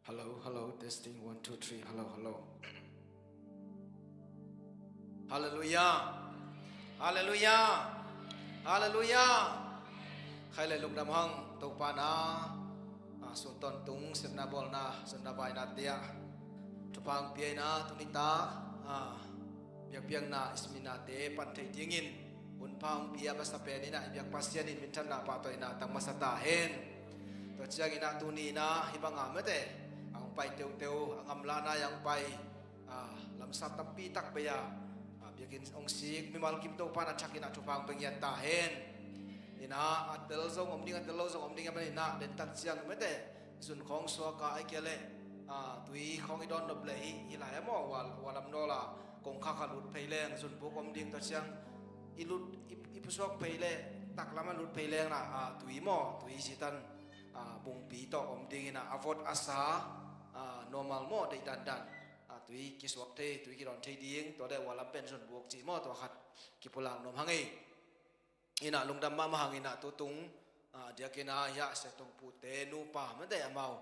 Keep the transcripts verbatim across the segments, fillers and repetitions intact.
Hello, hello, testing, one, two, three, hello, hello. Halleluiah. Halleluiah. Halleluiah. Khai le lungdam hang Topa na, ah, sun tawntung, sepna bawlna, zonna vaina te ah thupha hong pia in ah, tuni tak, ah, biakpiakna, i siminate pan thei dingin hun pha hong pia masa pen in ah, i biak Pasian in minthanna, pahtawina tang masa ta hen. Tua ciangin ah tuni in ah hih banga mete a hong pai teuteu, a ngamlahna a hong pai, ah, lamsap tampi tak bei a, ah, biakinn hong sik mimal kim Topa na thakin ah thupha hong pia ngiat ta hen. In ah a tel zong om ding, a tel lo zong om ding a, manin ah den tak ciang mete zun khawng suak a, ahih kei leh, ah, tui khawng i dawn nop leh hih, hih lai a maw, Hua, Hua Lam Nawl a kongkhak a lut phei leng zunbuk om ding, tua ciang i lut, i, i pusuak phei leh taklam a lut phei leng na, ah, tui maw, tui zitan, ah, bungpi tawh om ding in ah, a vot a sa, ah, normal maw, deih dandan, ah, tui kisuak thei, tui kidawn thei ding, tua leh Hua Lam pen zunbuk cih maw, tua khat kipulak nuam hang ei. In ah lungdam mahmah hang in ah tutung, ah, diakin ah hiah Sia Tong Pu te nupa mete amau,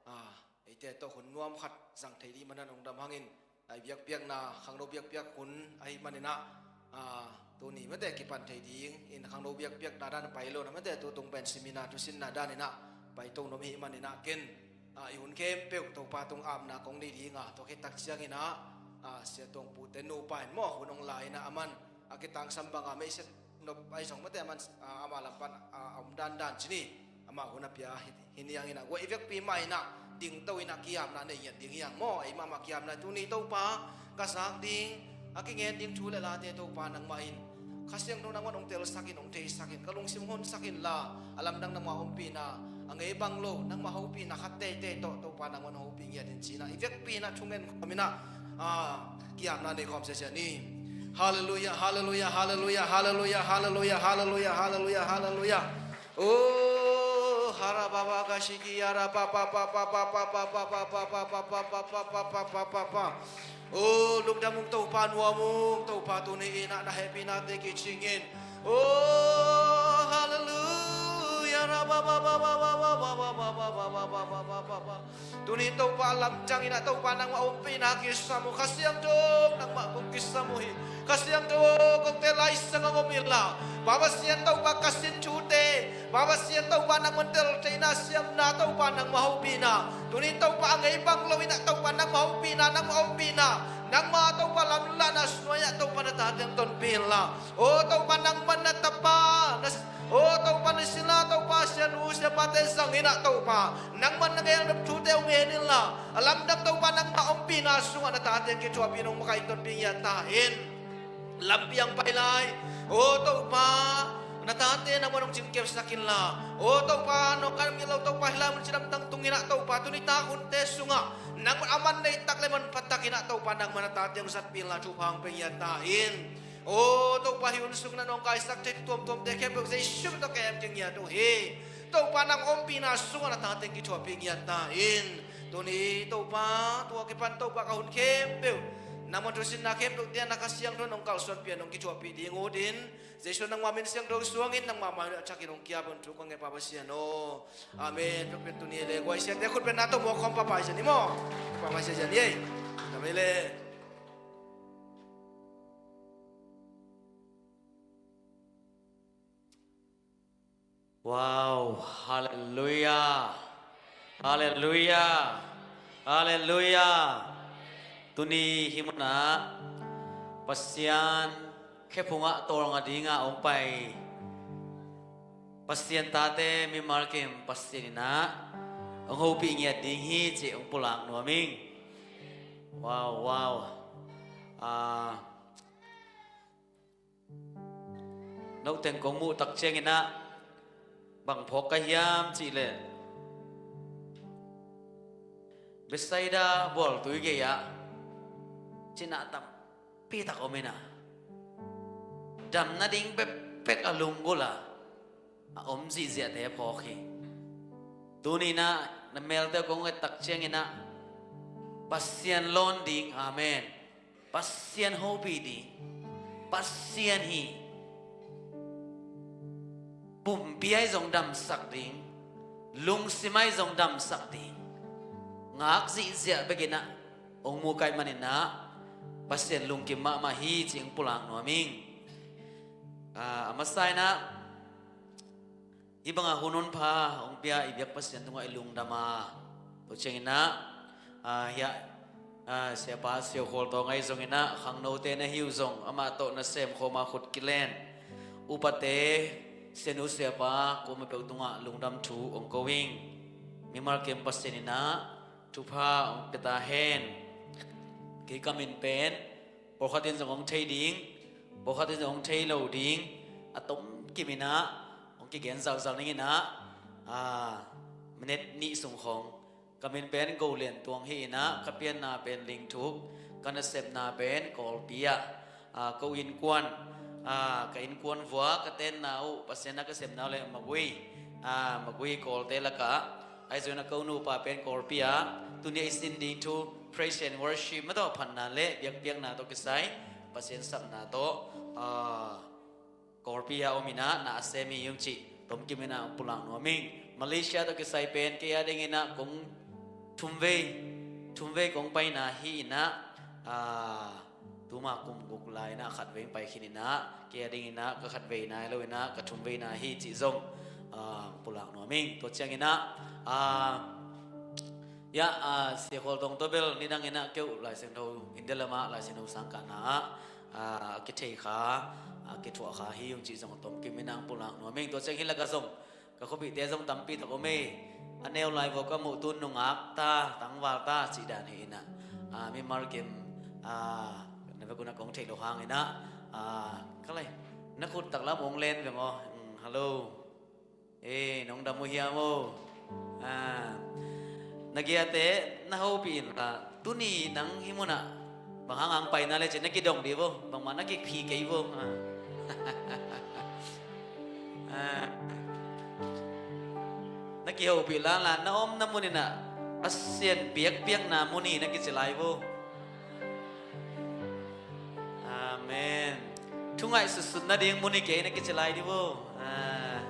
ah, eite tawh hun nuam khat zang thei ding manin lungdam hangin, ah, i biakpiakna, khangno biakpiak hun ahih manin ah, ah, tuni mete kipan thei ding in, khangno biakpiakna dan pai lo na mete tutung pen siminate, thusinna dan in ah pai to nuam ahih manin ah ken, ah, i hun khempeuh Topa tung apna kong nei ding a, tua khit tak ciangin ah, ah, Sia Tong Pu te nupa in maw hun hong la in ah, aman a kitangsam banga mei set nop ahi zong mete aman, ah, ama lam pan, ah, a om dandan ci ni. Ama hun a pia hi, hi ni hang in ah, guai i vekpi mah in ah dingto in ah kiamna nei ngiat ding hi hang maw. Ei mahmah kiamna, tuni Topa ka zak ding, a kingen ding thu le late Topa nangmah in, Kha Siangtho nangmah in hong telsak in, hong theisak in, ka lungsim honsak inla, a lamdang nangmah ompihna, a ngei bang lo nangmah hopihna khat teitei tawh Topa nangmah in hopih ngiat in ci in ah, i vekpi in ah thungen khawm in ah, ah, kiamna nei khawm sese ni. Halleluiah, halleluiah, halleluiah, halleluiah, halleluiah, halleluiah, halleluiah, halleluiah. Oh, harababa gashiki yarababa. Oh, lungdam ung Topa, nuam ung Topa, tuni in ah na hehpihnate kicingin. Oh, halleluiah, rababa. Tuni Topa lam ciangin ah Topa nangmah ompihna kisam uh, Kha Siangtho nangmah kong kisam uh hi. Kha Siangtho kong te Lai Siangtho hong om inla, Pa Pasian Topa ka sin thute, Pa Pasian Topa nangmah in tel theihna, siamna, Topa nangmah hopihna, tuni Topa a ngei bang lo in ah Topa nangmah hopihna, nangmah ompihna, nangmah Topa lamlahna suai ah Topa na tate hong tonpih inla, oh Topa nangmah na tapa, na, oh Topa na sila Topa, sianu siapate zang in ah Topa nangmah na ngelh nop thute hong ngen inla, a lamdang Topa nangmah ompihna sungah na tate kithuahpih in hong makaih tonpih ngiat ta in. Lampi hong pai lai, oh Topa, na tate nangmah in hong cingkepsak inla, oh Topa, nawngkai hong ngilh lo Topa, hih lai mun cidam tangtung in ah Topa, tuni tak hunte sungah nangmah a man nei tak le manpha tak in ah Topa nangmah na tate hong zatpih inla, thupha hong pia ngiat ta in. Oh Topa, hih hun sung na nawngkaisak thei tuamtuamte khempeuh Jesu min tawh ka hemkhia ngiat uh hi. Topa nang ompihna sungah na tate kithuahpih ngiat ta in. Tuni Topa, tua kipan Topa ka hun khempeuh, nangmah thusinna khempeuh te ah na Kha Siangtho in hong kalsuanpih in hong kithuahpih ding ut in, Jesu nangmah min siangtho suangin nangmah mai-ah a thakin hong ki-ap un thu ka ngen, Pa Pasian aw. Amen. Tua pen tuni le guai siate khut bengna tawh muak khawm pahpah hi zen hi maw. Pahpah hi zen hi ei. Amen le. Wow, halleluiah. Halleluiah. Halleluiah. Tuni hih munah Pasian khephungah tawlnga dinga hong pai Pasian tate, mimal kim Pasian in ah hong hopih ngiat ding hi cih hong pulak nuam ing. Wow, wow. Ah, note teng kong muh tak ciangin ah bang phawk ka hiam cih leh, Bethsaida bualtui gei-ah cinah tampi tak om in ah, dam nading bekbek a lunggulh a a om zihziahte phawk hi. Tuni in ah na melte kong et tak ciangin ah Pasian lawn ding, amen, Pasian hopih ding, Pasian hi. Pumpi ahi zong damsak ding, lungsim ahi zong damsak ding, ngak zihziah bekin ah hong mu ka hih manin ah Pasian lungkim mahmah hi cih hong pulak nuam ing. Ah, a masa in ah hih banga hun honpha hong pia i biak Pasian tungah i lungdam a, tua ciangin ah, ah, hiah, ah, Siapa Siau Khual Tawng ahi zongin ah khangnote na hi uh zong amah tawh nasem khawm a khut kilen upate, sianu siapa kuamah peuh tungah lungdam thu hong ko ing. Mimal kim Pasian in ah thupha hong pia ta hen. Kei ka min pen pawlkhat in zong hong thei ding, pawlkhat in zong hong thei lo ding, a tomkim in ah hong kigen zalzal ning in ah, ah, minute nih sung khawng. Ka min pen Go Lian Tuang hi in ah, ka pianna pen Ling Thuk, ka nasepna pen Kawlpi ah, ah, ko innkuan, ah, ka innkuan vua ka tenna uh, Pasian ah ka sepna uh le Magui, ah, Magui Kawlte lakah, ahi zongin ah ko nupa pen Kawlpi ah, tuni a i sin ding thu praise and worship mah tawh phatna le biakpiakna tawh kisai, Pasian sapna tawh, ah, Kawlpi ah om in ah na a sem hi ung cih tomkim in ah pulak nuam ing. Malaysia tawh kisai pen kei a dingin ah kong thumvei, thumvei kong paina hi in ah, ah, tuma kum guk lai in ah khatvei pai khin in ah, kei a dingin ah ka khatvei nai lo in ah ka thumvei na hi cih zong, ah, pulak nuam ing. Tua ciangin ah, ah, ya, ah, Sia Khual Tawng tawh bel nidang in ah kei uh Lai Siangtho India lam ah Lai Siangtho sang kahna ah, ah, a kithei kha, a kithuah kha hi ung cih zong a tomkim in ah pulak nuam ing. Tua ciang hih lakah zong ka khuapihte zong tampi tak om e. A neu lai vua ka muh tun nungak ta, tangval ta cih dan hi in ah, ah, mimal kim, ah, na vekun ah kong theih loh hang in ah, ah, ka lai, na khut taklam hong len veng aw. Mm, hello. Eh, nong dam uh hiam aw? Ah, na giate na hopih in la, tuni nang hih munah bang hang hang paina le cin na kidong dih vo, bangmah na kiphi kei vo. Ah. Ah. Na kihopih la la, na omna mun in ah Pasian biakpiakna mun hi na kici lai vo. Amen. Thu ngaihsutsut nading mun hi kei na kici lai dih vo. Ah.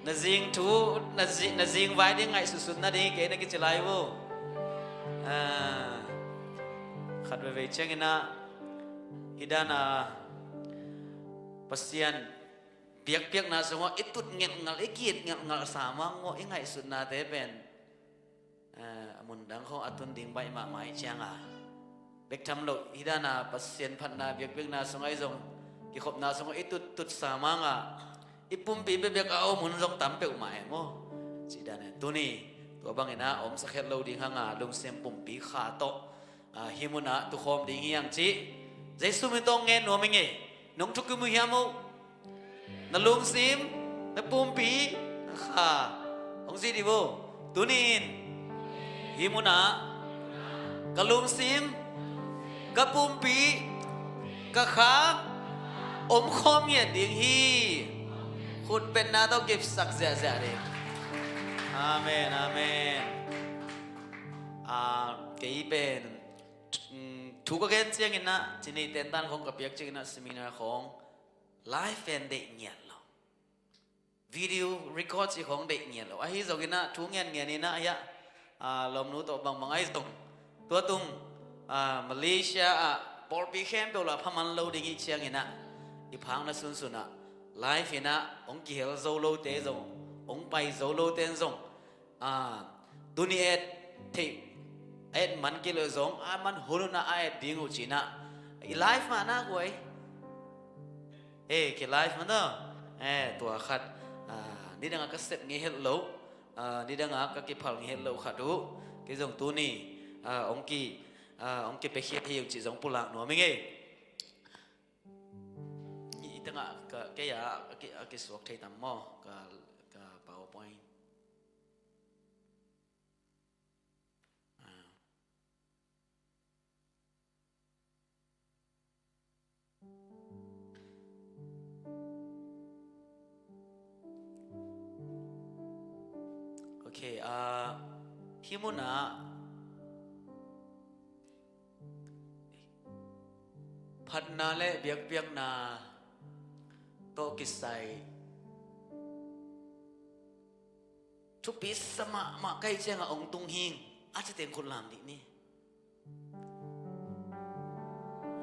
Na zing thu, na zi-, na zing vai ding ngaihsutsut nading hi kei na kici lai vo. Ah. Khat veivei ciangin ah, hih dan a Pasian biakpiakna sungah i tut ngelhngelh, i ki-it ngelhngelh sa mah ngawh i ngaihsutnate pen, eh, a mundang khawng a tun ding baih mahmah ih cianga, bek tham loh hih dana Pasian phatna biakpiakna sungah i zong, kikhopna sungah i tuttut sa manga i pumpi bekbek a om hun zong tam peuhmah e maw? Cih dana tuni tua bangin a omsak het lo ding hanga lungsim pumpi kha tawh, ah, hih munah tukhawm ding hi hang cih Jesu min tawh ngen nuam ing e. Nong thukim uh hiam uh? Na lungsim, na pumpi, na kha hong zih dih vo. Tuni-in hih munah ka lungsim, ka pumpi, ka kha omkhawm ngiat ding hi. Khutbetna tawh kipsak ziahziah ding. Amen, amen. Ah, kei pen, mm, thu ka gen ciangin ah, cinei tentan khawng ka piak ciangin ah, seminar khawng live pen deih ngiat lo. Video record cih khawng deih ngiat lo. Ahi zongin ah, thu ngianngian in ah, hiah, ah, lawmnu tawh bangbang ahi zong, tua tung, ah, Malaysia ah pawlpi khempeuh lah phaman lo ding ih ciangin ah, i phakna sunsun ah live in ah hong kihel zo lote zong, hong pai zo lote in zong, ah, tuni et theih, et man kei lo zong, a man hun hun ah a et ding uh cih nah, i live mah na guai. Eh, ki live mah na. Eh, tua khat, ah, nidang a ka sep ngei het lo, ah, nidang a ka kiphal ngei het lo khat uh, kei zong tuni, ah, hong ki, ah, hong kipiakhia hi uh cih zong pulak nuam ing ei. I, i tengah ka, kei a, a ki, a kisuak thei tam maw? Ka, ka PowerPoint. Ah. Ok, ah, hih munah phatna le biakpiakna tawh kisai thupi sa mahmah ka hih ciangah hong tung hing. A ci teng khut lam dih ni.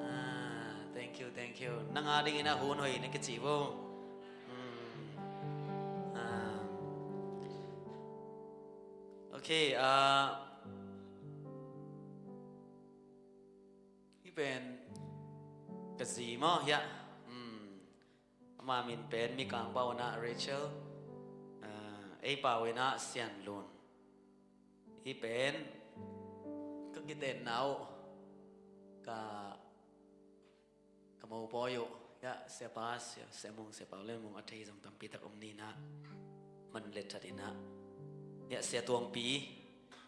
Ah, thank you, thank you. Nang a dingin a hun hoih na kici vo. Hmm. Ah. Okay, ah, hih pen ka zi maw, hiah. Hmm. Ama min pen Mikang pau in ah Rachel, ah, ei pau in ah Sian Lun. Hih pen ka kitenna uh, ka, ka mopawi uh. Hiah, Siapa, Sia, Sia Mung, Sia Pau Lian Mung a thei zong tampi tak om ni in ah, man let that in ah. Hiah, Sia Tuangpi,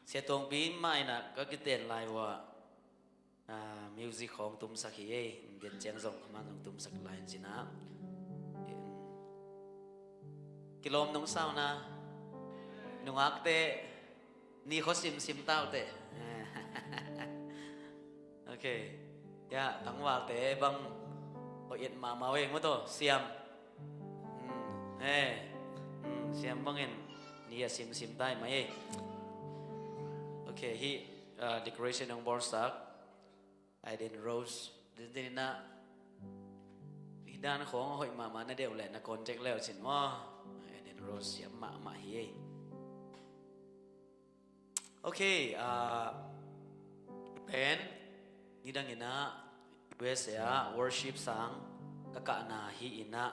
Sia Tuangpi mah in ah ka kiten lai uh ah, ah, music khawng tumsak hi ei. Gen ciang zong, aman zong tumsak lai in ci in ah. Kilawm nong sa uh na. Nungakte, ni khaw simsim ta uh teh. Okay. Hiah, tangvalte bang hoih et mahmah uh ei, maw taw, siam. Hmm, eh. Hmm, siam bangin ni a simsim ta hi mah ei. Okay, hih, ah, decoration hong bawlsak Aiden Rose, dintin in ah, hih dan khawng a hoih mahmah na deih uh leh na contact le uh cin maw. Aiden Rose siam mahmah hi ei. Okay, ah, pen, nidang in ah U S A ah worship sang ka kahna hi in ah,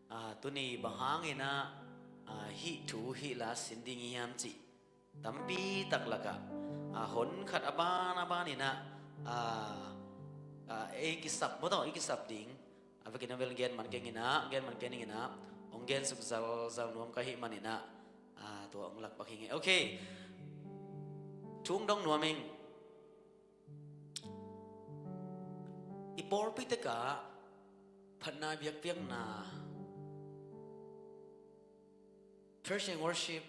ah, tuni bang hangin ah, ah, hih thu hih la sin ding i hiam cih tampi tak lakah, ah, hon khat a ban a ban in ah, ah, ah, ei kisap, maw taw, i kisap ding. A vekin a vel gen man keng in ah, gen man keng in ah, hong gen suk zalzal nuam ka hih man in ah, ah, tua hong lak pak hi ing ei. Okay. Thu hong dong nuam ing. I pawlpi tekah phatna biakpiakna, praise and worship,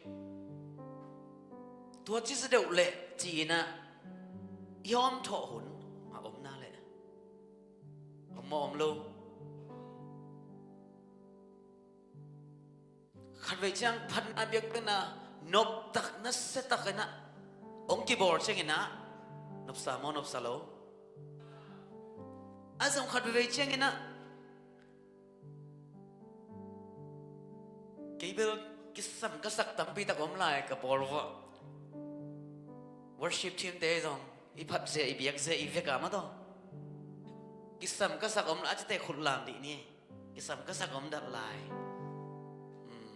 tua ci sa deuh leh ci in ah i hawm thawh hun a om na leh, om maw, om lo? Khatvei ciang phatna biakpiakna noptak, nasiatak in ah hong kibawl ciang in ah, nopsa maw, nopsa lo? A zong khatvei ciang in ah, kei bel kisam ka sak tampi tak om lai ka pawl vua. Worship team te zong i phat zia, i biak zia, i vek a, maw taw, kisam ka sak om lai, a cite khut lam dih ni. Kisam ka sak om dat lai. Hmm.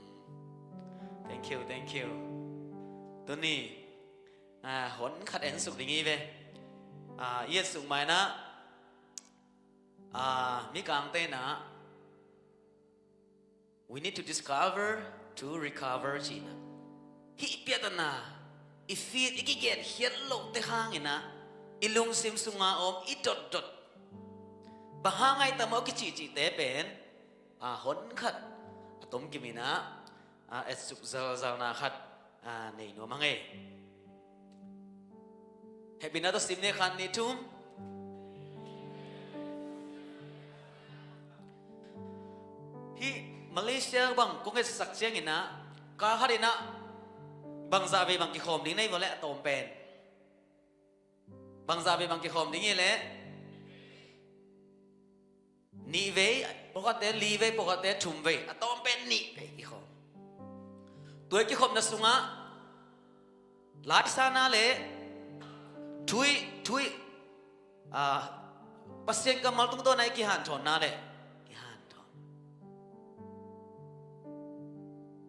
Thank you, thank you. Tuni, ah, hon khat en suk ding hi ve. Ah, i et suk mai in ah, ah, Mikangte in ah, "We need to discover to recover," ci in ah. Hih piatana, i fit, i kigenkhiat loh te hangin ah, i lungsim sunga om, i dotdot, bang hang a i tam aw kicihcihte pen, ah, hon khat a tomkim in ah, ah, etsuk zalzalna khat, ah, nei nuam hang ei. Hehpihna tawh sim ni, khat, nih, thum. Hih Malaysia bang kong etsak ciang in ah, kha khat in ah bangzah vei bang kikhawm ding na hi vua leh, a tawm pen? Bangzah vei bang kikhawm ding hi leh? Nih vei, pawlkhatte li vei, pawlkhatte thum vei, a tawm pen nih vei kikhawm. Tua i kikhopna sungah laisana le thu i, thu i, ah, Pasian kammal tungtawna i kihanthawnna le kihanthawn.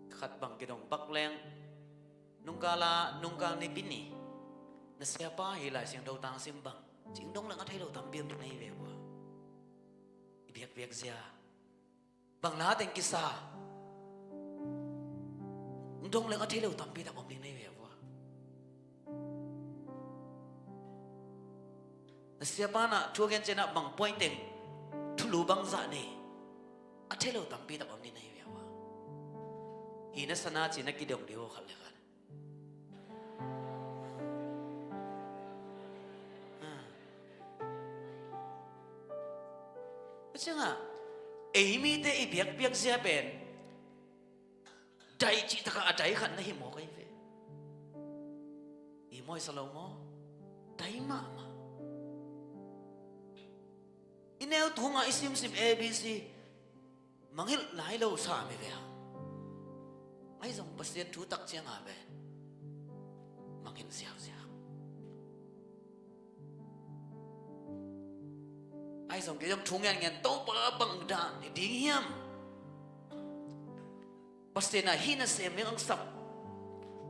Khat bang kidong pak leng, nungkala, nungkal nipi ni, na siapa hi Lai Siangtho tangsim bang, cing dong leng a thei lo tampi om ding na hi ve vua. I biakpiak zia, bang la teng kisa, dong leng a thei lo tampi tak om ding na hi ve vua. Na siapa na thu a gen ciangin ah bang point teng thulu bangzah nei, a thei lo tampi tak om ding na hi ve vua. Hi na sana ci na kidong dih uh khat le khat. Ah. Tua ciangah ei mite i biakpiak zia pen dai cih takah a dai khat na hi mawk ahi ve. I Hoih sa lo maw? Dai mahmah. I neu tungah i simsim A B C mangngilh lai lo sa mi ve a. Ahi zong Pasian thu tak ciangah ve mangngilh ziauziau. Ahi zong kei zong thu ngen ngen Topa bang dan hi ding hiam? Pasian a hih nasem hong sap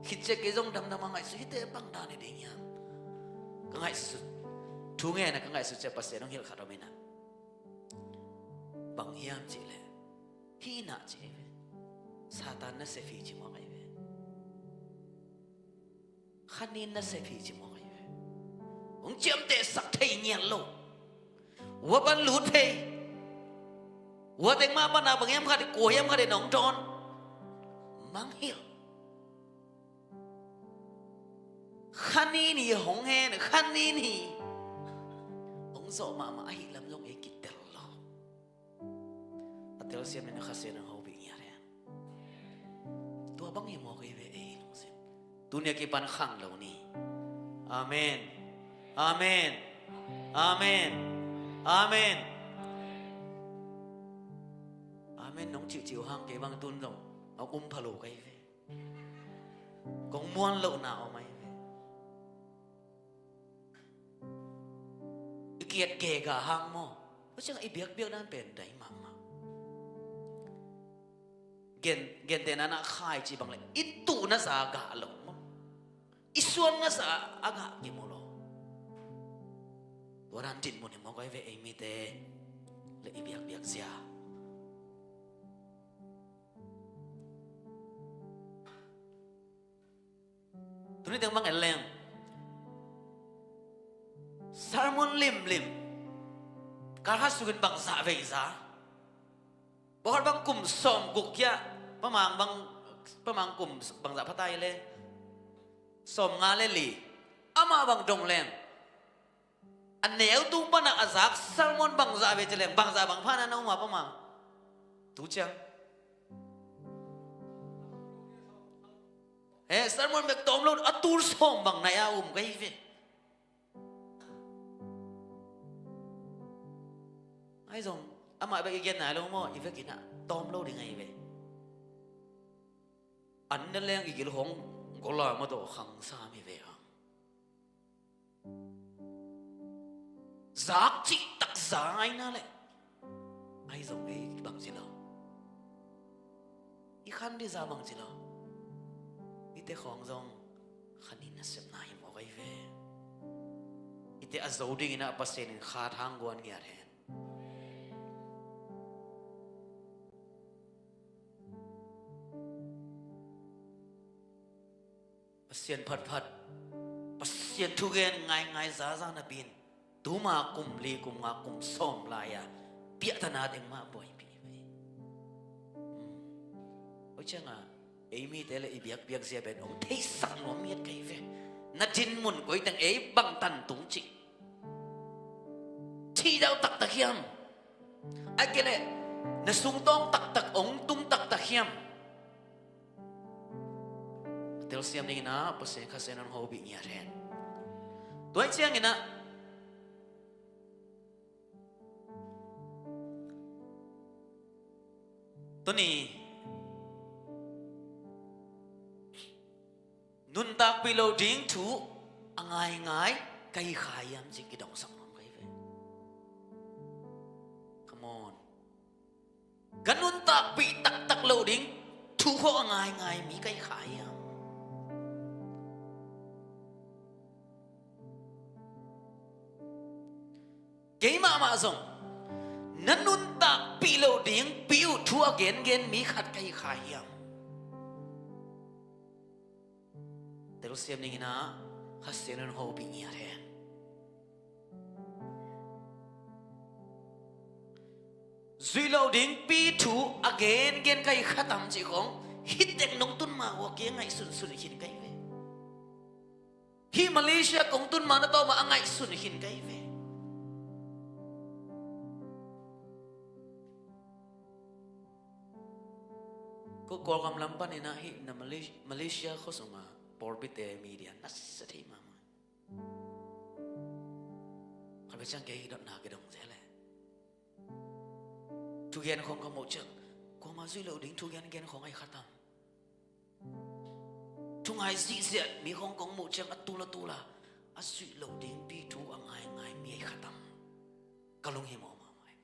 khit ciang kei zong damdam a ngaihsut hihte bang dan hi ding hiam? Ka ngaihsut thu ngen a ka ngaihsut ciang Pasian hong hilh khat om in a. Bang hiam cih leh hih in a ci hi ve. Satan nasep hi ci mawk ahi ve. Khanin nasep hi ci mawk ahi ve. Hong ciamtehsak thei ngiat lo. Ua pan lut phei. Ua teng mah pan a bang hiam khat kua hiam khat in hong dawn. Mangngilh. Khanin hi hong hen, khanin hi. Hong zawh mahmah ahih lam zong ei kitel lo. A telsiam in a Kha Siangtho hong hopih ngiat hen. Tua bang hi mawk ei ve ei lungsim. Tuni a kipan khang lo ni. Amen. Amen. Amen. Amen. Amen nong cihcih uh hang kei bang tun zong a um pha lo ka hi ve. Kong muan lohna om ahi ve. I kiat kei gah hang maw? Tua ciang i biakbiak dan pen dai mahmah. Gen, gentehna na khaici bang le i tuhna za gah lo maw? I suanna za a gah kimu lo. Tua dan dinmun hi mawk ahi ve ei mite le i biakbiak zia. Tuni teng bang en leng sermon limlim kal khat sukin bangzah vei za. Pawlkhat bang kum sawm guk kia pamang bang, pamang kum bangzah phatai le sawm nga le li. Amah bang dong leng a neu tung pana a zak sermon bangzah ve ci leng bangzah bang phana na um a pamang tu ciang. He, sermon bek tawm lo a tul sawm bang nai a um ka hi ve. Ahi zong amah bek i gen nai lo maw, i vekin a tawm lo ding ahi ve. An na leng i gil hong gola maw tawh khang sa mi ve hang. Zak cihtak za aina le ahi zong ei bangci lo. I khan dih za bangci lo. Ite khawng zong khanin nasepna hi mawk ahi ve. Ite a zo dingin a Pasian in kha thang guan ngiat hen. Pasian phatphat, Pasian thugen ngaingai zaza napi in tuma kum li kum nga kum sawm lai-a piahtana ding mah buaipih hi ve. Oi cianga ei mite le i biakbiak zia pen hong theisak nuam miat ka hi ve. Na dinmun koi teng ei bangtan tung cih thidau taktak hiam? Ai kei leh na sungtawng taktak hong tung taktak hiam? Telsiam dingin a Pasian Kha Siangtho in hong hopih ngiat hen. Tua ciangin a tuni nuntakpih lo ding thu a ngaingai ka hi kha hiam ci kidongsak nuam ka hi ve. Come on. Ka nuntakpih taktak lo ding thu khawh a ngaingai mi ka hi kha hiam? Kei mahmah zong na nuntakpih lo ding pi uh thu a gengen mi khat ka hi kha hiam? Telsiam dingin a Kha Siangtho in hong hopih ngiat hen. Zuih lo ding pi thu a gengen ka hi kha tam cih khong hih teng nong tun ma uh a kia ngaihsunsun khin ka hi ve. Hih Malaysia kong tun ma na tawh ma a ngaihsun khin ka hi ve. Ko Kawlgam lam panin a hih na Malay-, Malaysia khua sunga pawlpite media na sa thei mahmah. Tua ciang kei hi dotna kidong zel e. Thugen khawng ka muh ciang, kuama zuih loh ding thugen gen khawng ahi kha tam. Thungai zihziah mi khawng kong muh ciang a tul a tul a, a zuih loh dingpi thu a ngaingai mi ahi kha tam. Ka lunghimawh mahmah hi.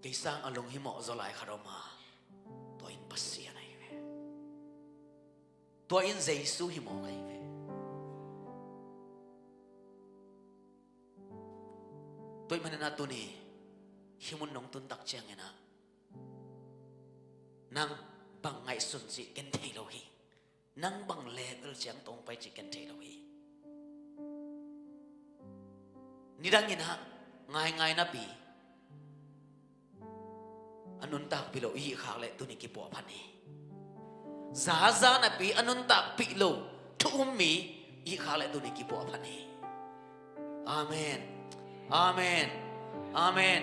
Kei sang a lunghimawh zaw lai khat om a, tua in Pasian ahi ve. Tua in Jesu hi mawk ahi ve. Tua ahih manin ah tuni hih mun nong tun tak ciangin ah, nang bang ngaihsun cih ken thei lo hi. Nang bang level ciang tawng pai cih ken thei lo hi. Nidangin ah ngaingai napi a nuntakpih lo i hih khak leh tuni kipuah phan hi. Zaza napi a nuntakpih lo thu um mi i hih khak leh tuni kipuah phan hi. Amen. Amen. Amen.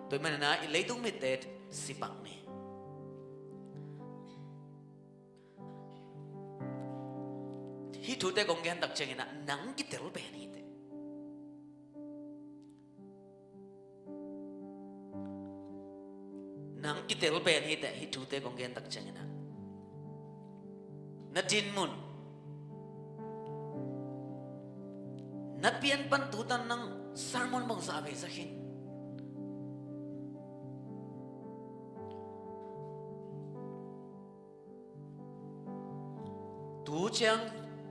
Tua ahih manin ah i leitung mitte si pak ni. Hih thute kong gen tak ciangin ah nang kitel pen hi teh. Nang kitel pen hi teh, hih thute kong gen tak ciangin ah. Na din mun, na pian pan tu tan nang sermon bangzah vei za khin. Tu ciang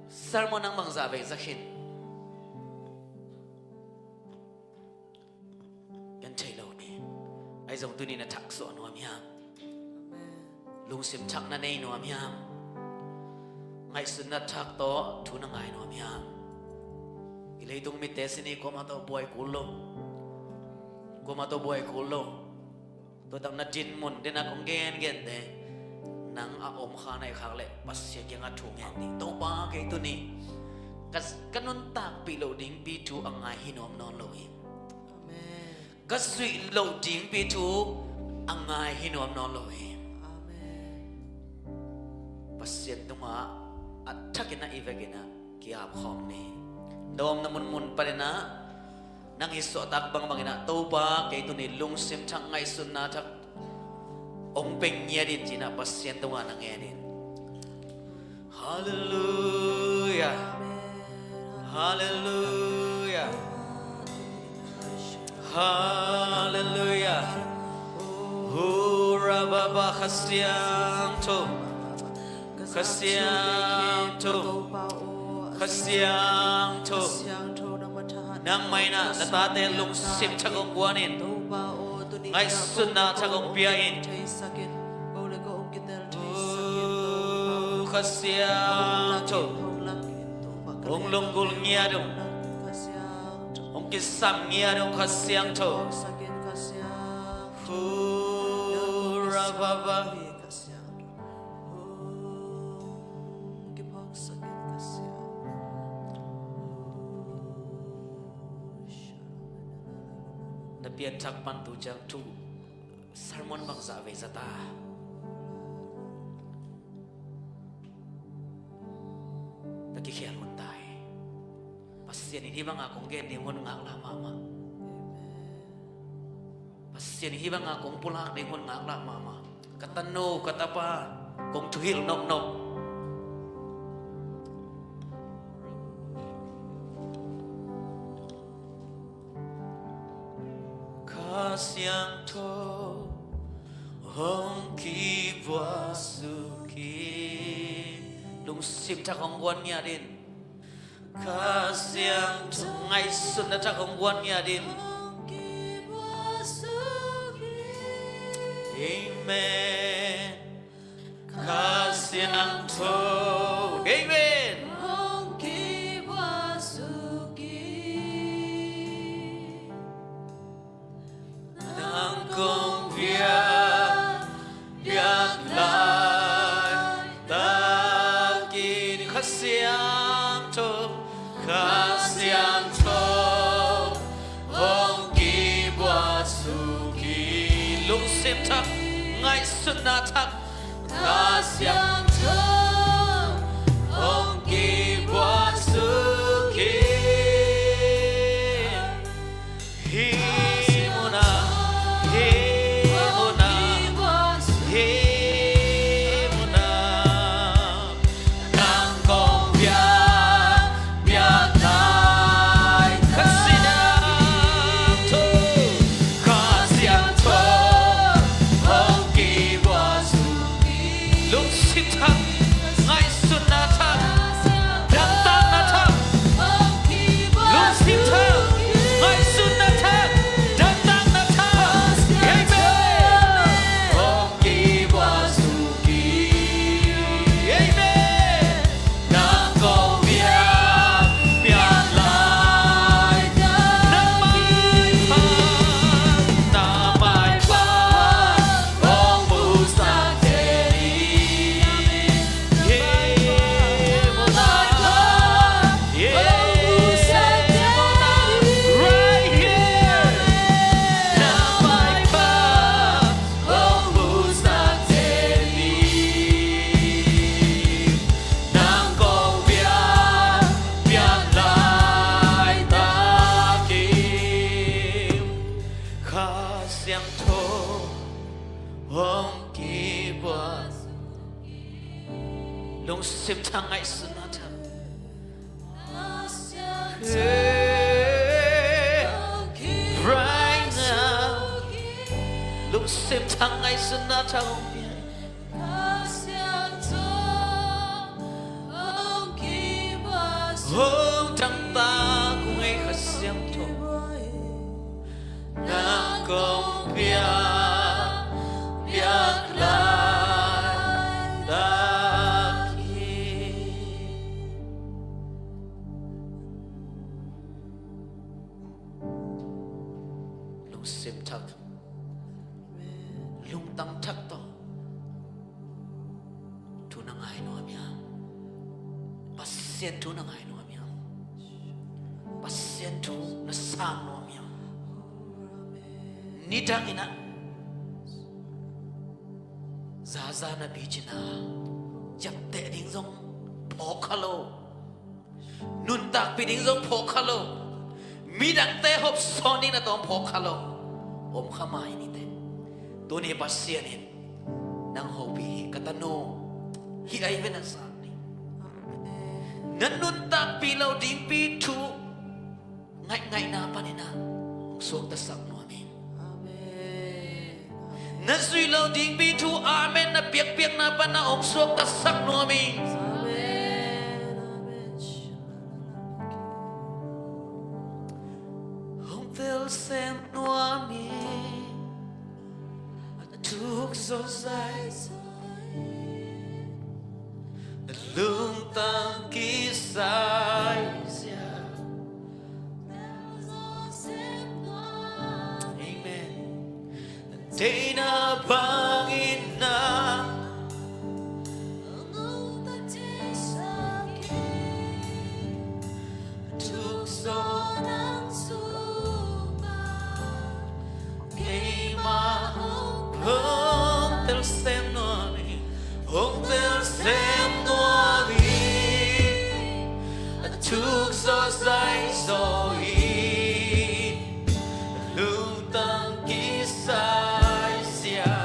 sermon nang bangzah vei za khin. Ken thei lo ni. Ahi zong tuni na thak suah nuam hiam? Amen. Lungsim thak na nei nuam hiam? Ngaihsutna thak tawh thu na ngai nuam hiam? I leitung mitte sin hi, kuamah tawh buai kul lo. Kuamah tawh buai kul lo. Tua tak na din mun, den a kong gengente, nang a om kha na hih khak leh Pasian kiangah thu ngen ding. Topa, kei tuni ka, ka nuntakpih loh dingpi thu a ngai hi nuam nawn lo hi. Amen. Ka zuih loh dingpi thu a ngai hi nuam nawn lo hi. Amen. Pasian tungah a thakin ah i vekin ah ki-ap khawm ni. Dawmna munmun panin ah nang i suahtak bangbangin ah, Topa, kei tuni lungsim thak, ngaihsutna thak hong pia ngiat in, ci-in ah Pasian tungah na ngen in. Halleluiah. Halleluiah. Halleluiah. Hurababa, Kha Siangtho. Kha Siangtho, Kha Siangtho, nangmah in ah na tate lungsim thak hong guan in. Ngaihsutna thak hong pia in. Kha Siangtho, hong lunggulh ngiat ung, hong kisam ngiat ung, Kha Siangtho. Hurababa. Na pianthak pan tu ciang thu sermon bangzah vei za ta. Na kikhial hun ta hi. Pasian in hih banga kong gen ding hun ngaklah mahmah. Pasian in hih banga kong pulak ding hun ngaklah mahmah. Ka tanu, ka tapa, kong thuhilh nopnop. Kha Siangtho hong kibuak suk in. Lungsim thak hong guan ngiat in. Kha Siangtho, ngaihsutna thak hong guan ngiat in. Amen. Kha Siangtho. Amen. Nang kong biak, biak laitak in. Kha Siangtho, Kha Siangtho hong kibuak suk in. Lungsim thak, ngaihsutna thak, Kha Siangtho. Hong kibuak suk hi. Hih munah, hih munah, hih munah nang kong biak, biak lai. Kha Siangtho, Kha Siangtho hong kibuak suk hi. Lungsim thak, ngaihsutna thak, damtakna thak. Lungsim thak, ngaihsutna thak, damtakna thak. Amen. Hong kibuak suk hi. Amen. Nang kong biak, biak lai. Na maipha, na maipha hong pusak zen hi. Hih munah, hih munah, right here. Na maipha hong pusak zen hi. Nang kong biak, biak laitak hi. Kha Siangtho hong kibuak. Lungsim thak, ngaihsutna thak. Hey, right now. Lungsim thak, ngaihsutna thak hong pia. Hong damtak kong ei, Kha Siangtho. Nang kong biak, biak laitak hi. Lungsim thak, lungtang thak tawh thu na ngai nuam hiam? Pasian thu na ngai nuam hiam? Pasian thu na sang nuam hiam? Nidang in ah zaza na picin a, ciapteh ding zong phawk kha lo, nuntakpih ding zong phawk kha lo, midangte hopsawn ding na tawm phawk kha lo om kha mai ni teh. Tuni Pasian in nang hopih hi, ka tanu. Hih ahi ve na zak ni. Na nuntakpih lo dingpi thu ngaihngaihna panin ah hong suaktasak nuam hi. Na zuih lo dingpi thu amen na piakpiakna pan ah hong suaktasak nuam hi. Hong tel sem nuam hi. A thuk zaw zaizai, a lungtang kisai zia. Amen. Deihna bangin na thuk zaw nang sungah keimah hong, hong tel sem nuam hi, hong tel sem nuam hi. A thuk zaw zai zaw hi, a lungtang kisai zia.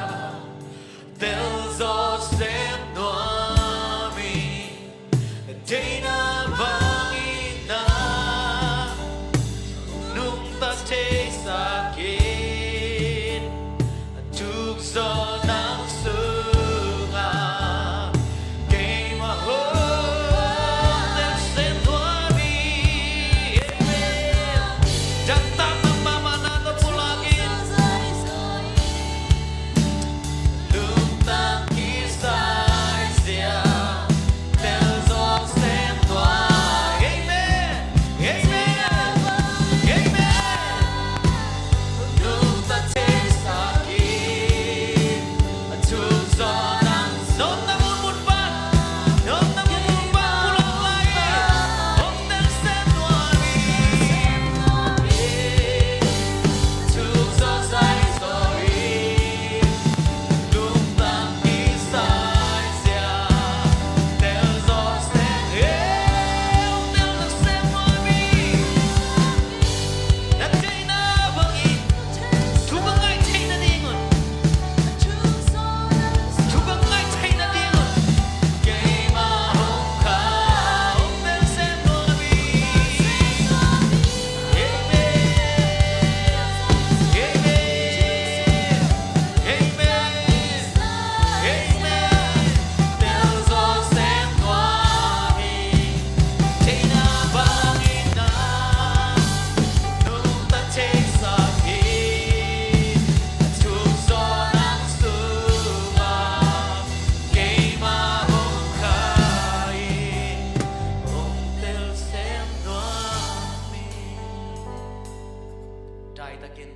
Laitakin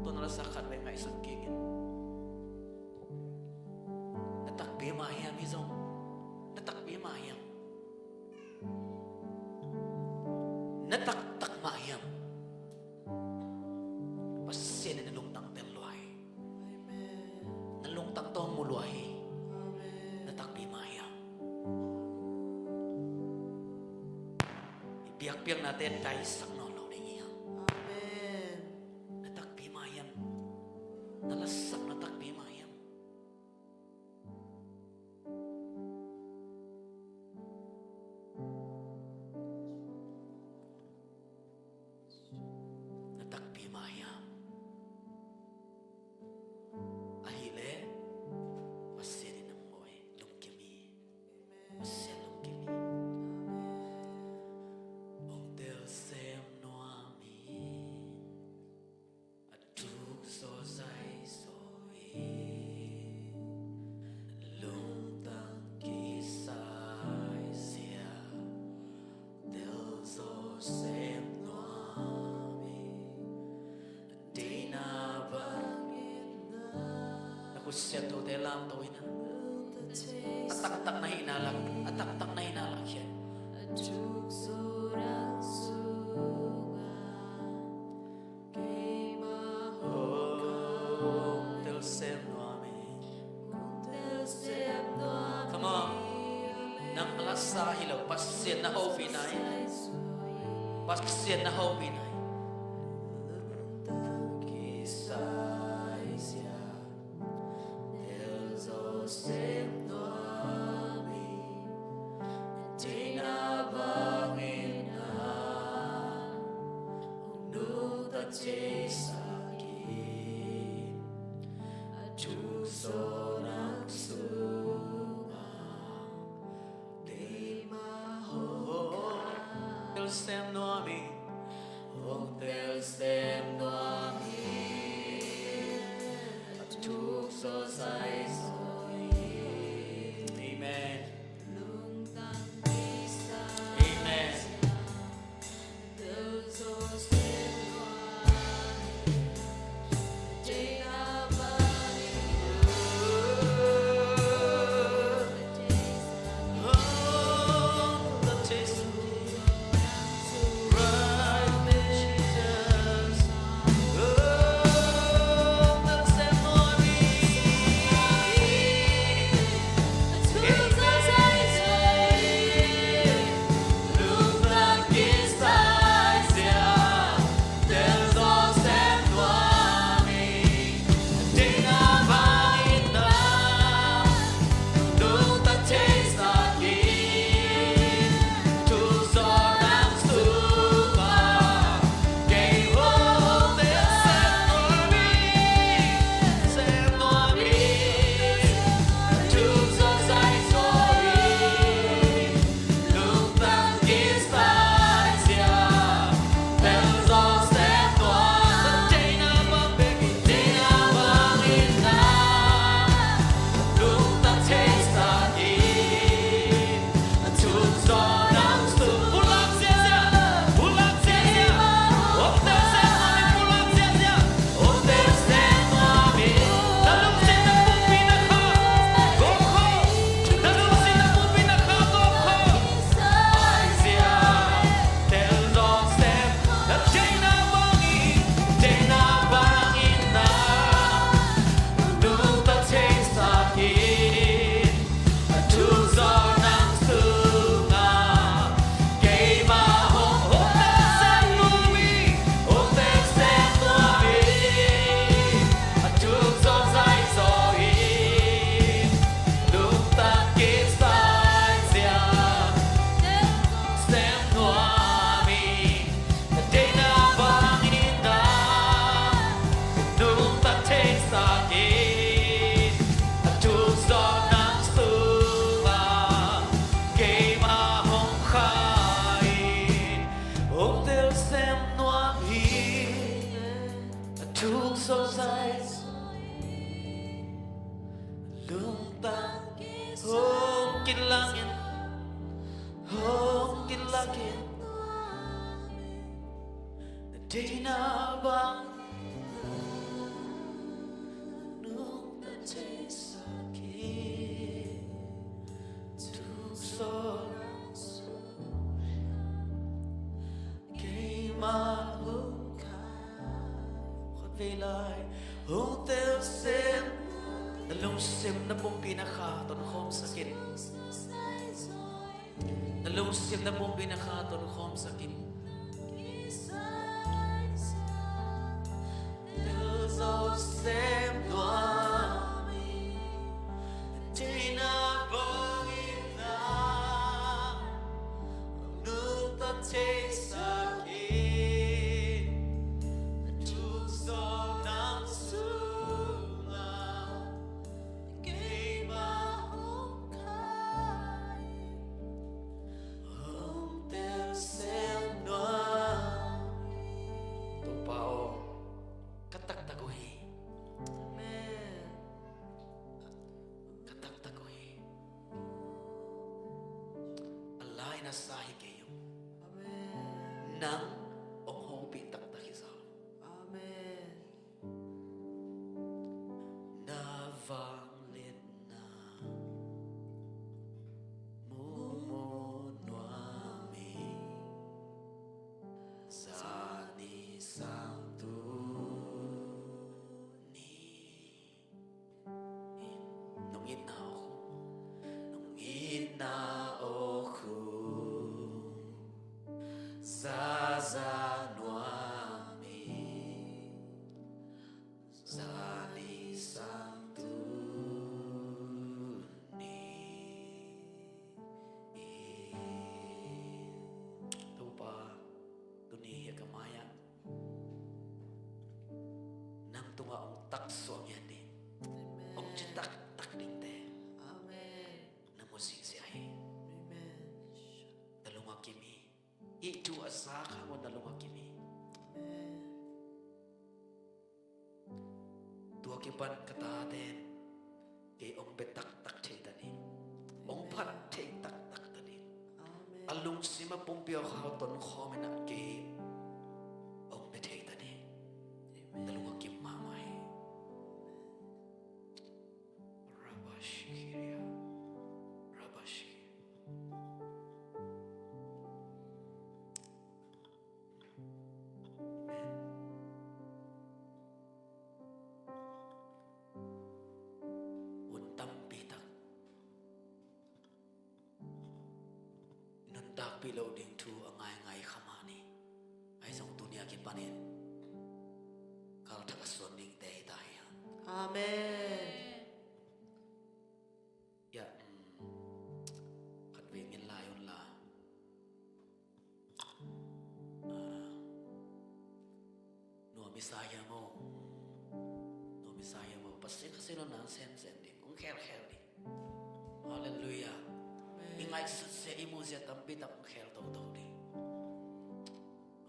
tua na lasak khat vei ngaihsun kik in. Na takpi mah hiam hi zong? Na takpi mah hiam? Na taktak mah hiam? Pasian in na lungtang tel lua hi. Amen. Na lungtang tawh mu lua hi. Amen. Na takpi mah hiam? I biakpiaknate daisak nawn lo ding hi hang. Amen. Na takpi mah hiam? Na lasak na takpi mah hiam? Na takpi mah hiam? Ahih leh Pasian in nang mawi lungkim hi. Pasian lungkim hi. Hong tel sem nuam hi. A tuk zaw zai zaw hi. Lungtang kisai zia. Tel zaw sem nuam hi. Deina bangin na. Na khut siangthote lamto hi na. A taktak na hihna lak, a taktak na hihna lak hian. A tuk zaw nang sungah. Keimah hong, hong tel sem nuam hi. Hong tel sem nuam hi. Come on. Nang na lasa hi lo, Pasian na hopihna hi. Pasian na hopihna hi. Lungtang kisai zia. Tel zaw sem nuam hi. Deina bangin na hong nungta theisak hi. A tuk zaw nang sungah. Keimah hong, hong tel sem nuam hi. Hong tel sem nuam hi. A tuk zaw zai zaw hi. Amen. Amen. A tuk zaw zai zaw hi. Lungtang hong kilangin, hong kilangin. Na deihna bang theisak hi. Tukso nang sungah keimah hong kai. Khatvei lai hong telsiam. Na lungsim na pumpi na kha tawh khawmsak in. Na lungsim na pumpi na kha tawh khawmsak in. Keimah hong kai, hong telsiam nuam hi. Topa aw, ka taktak uh hi. Amen. Ka taktak uh hi. A lai na sa hi kei ung. Amen. Nang hong hopih taktak hi zaw. Amen. Na vangliatna mumu nuam hi. Zani sang tuni. Nong itna aw khu, nong itna aw khu, zaza nuam hi. Zani sang tuni. Topa, tuni hi a ka mai-ah nang tungah hong taksuak ngiat ding, amen, hong ci taktak dingte, amen, na mu zihziah hi. Amen. Na lungah kim hi. Hih thu a zak hang un na lungah kim hi. Amen. Tua kipan ka tate in kei hong bia taktak thei ta ni. Hong phat thei taktak ta ni. Amen. A lungsim a pumpi a khau ton khawm in ah kei hong bia thei ta ni. Amen. Na lungah kim mahmah hi. Rabashikiria. Rabashi. Hun tampi tak nuntakpih loh ding thu a ngaingai kha mah ni. Ahi zong tuni a kipanin kalthak a suan dingte hi ta hi hang. Amen. Ya, mm, khatvei ngin lai un la. Ah, nuam i sa hiam aw? Nuam i sa hiam aw? Pasian Kha Siangtho nang semsem ding, hong khelkhel ding. Halleluiah. Amen. I ngaihsutzia, i muhzia tampi tak hong khel toto ding.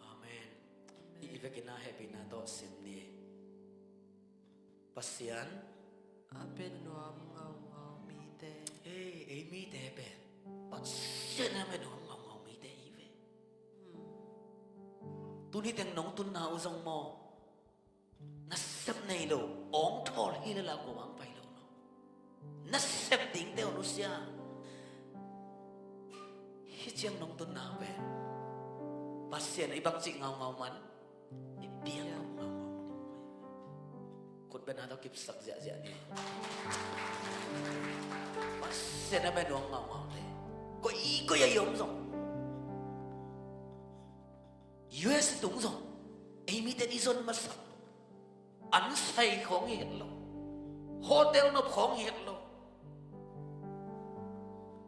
Amen. Amen. I, i vekin a hehpihna tawh sim ni. Pasian a bia nuam ngaungau mite. Ei, ei mite pen Pasian a bia nuam ngaungau mite hi ve. Hmm. Tuni teng nong tunna uh zong maw, nasep nei lo, awngthawl hi lel a, kua mah hong pai lo no. Nasep dingte uh nusia. Hih ciang nong tunna uh pen Pasian i bangci ngaungau man. I piang ngaungau. Khutbetna tawh kipsak ziahziah ni. Pasian a bia nuam ngaungaute. Koikoi a i om zong, U S tung zong, ei mite i zon masa. An sai khawng hi het lo. Hotel nop khawng hi het lo.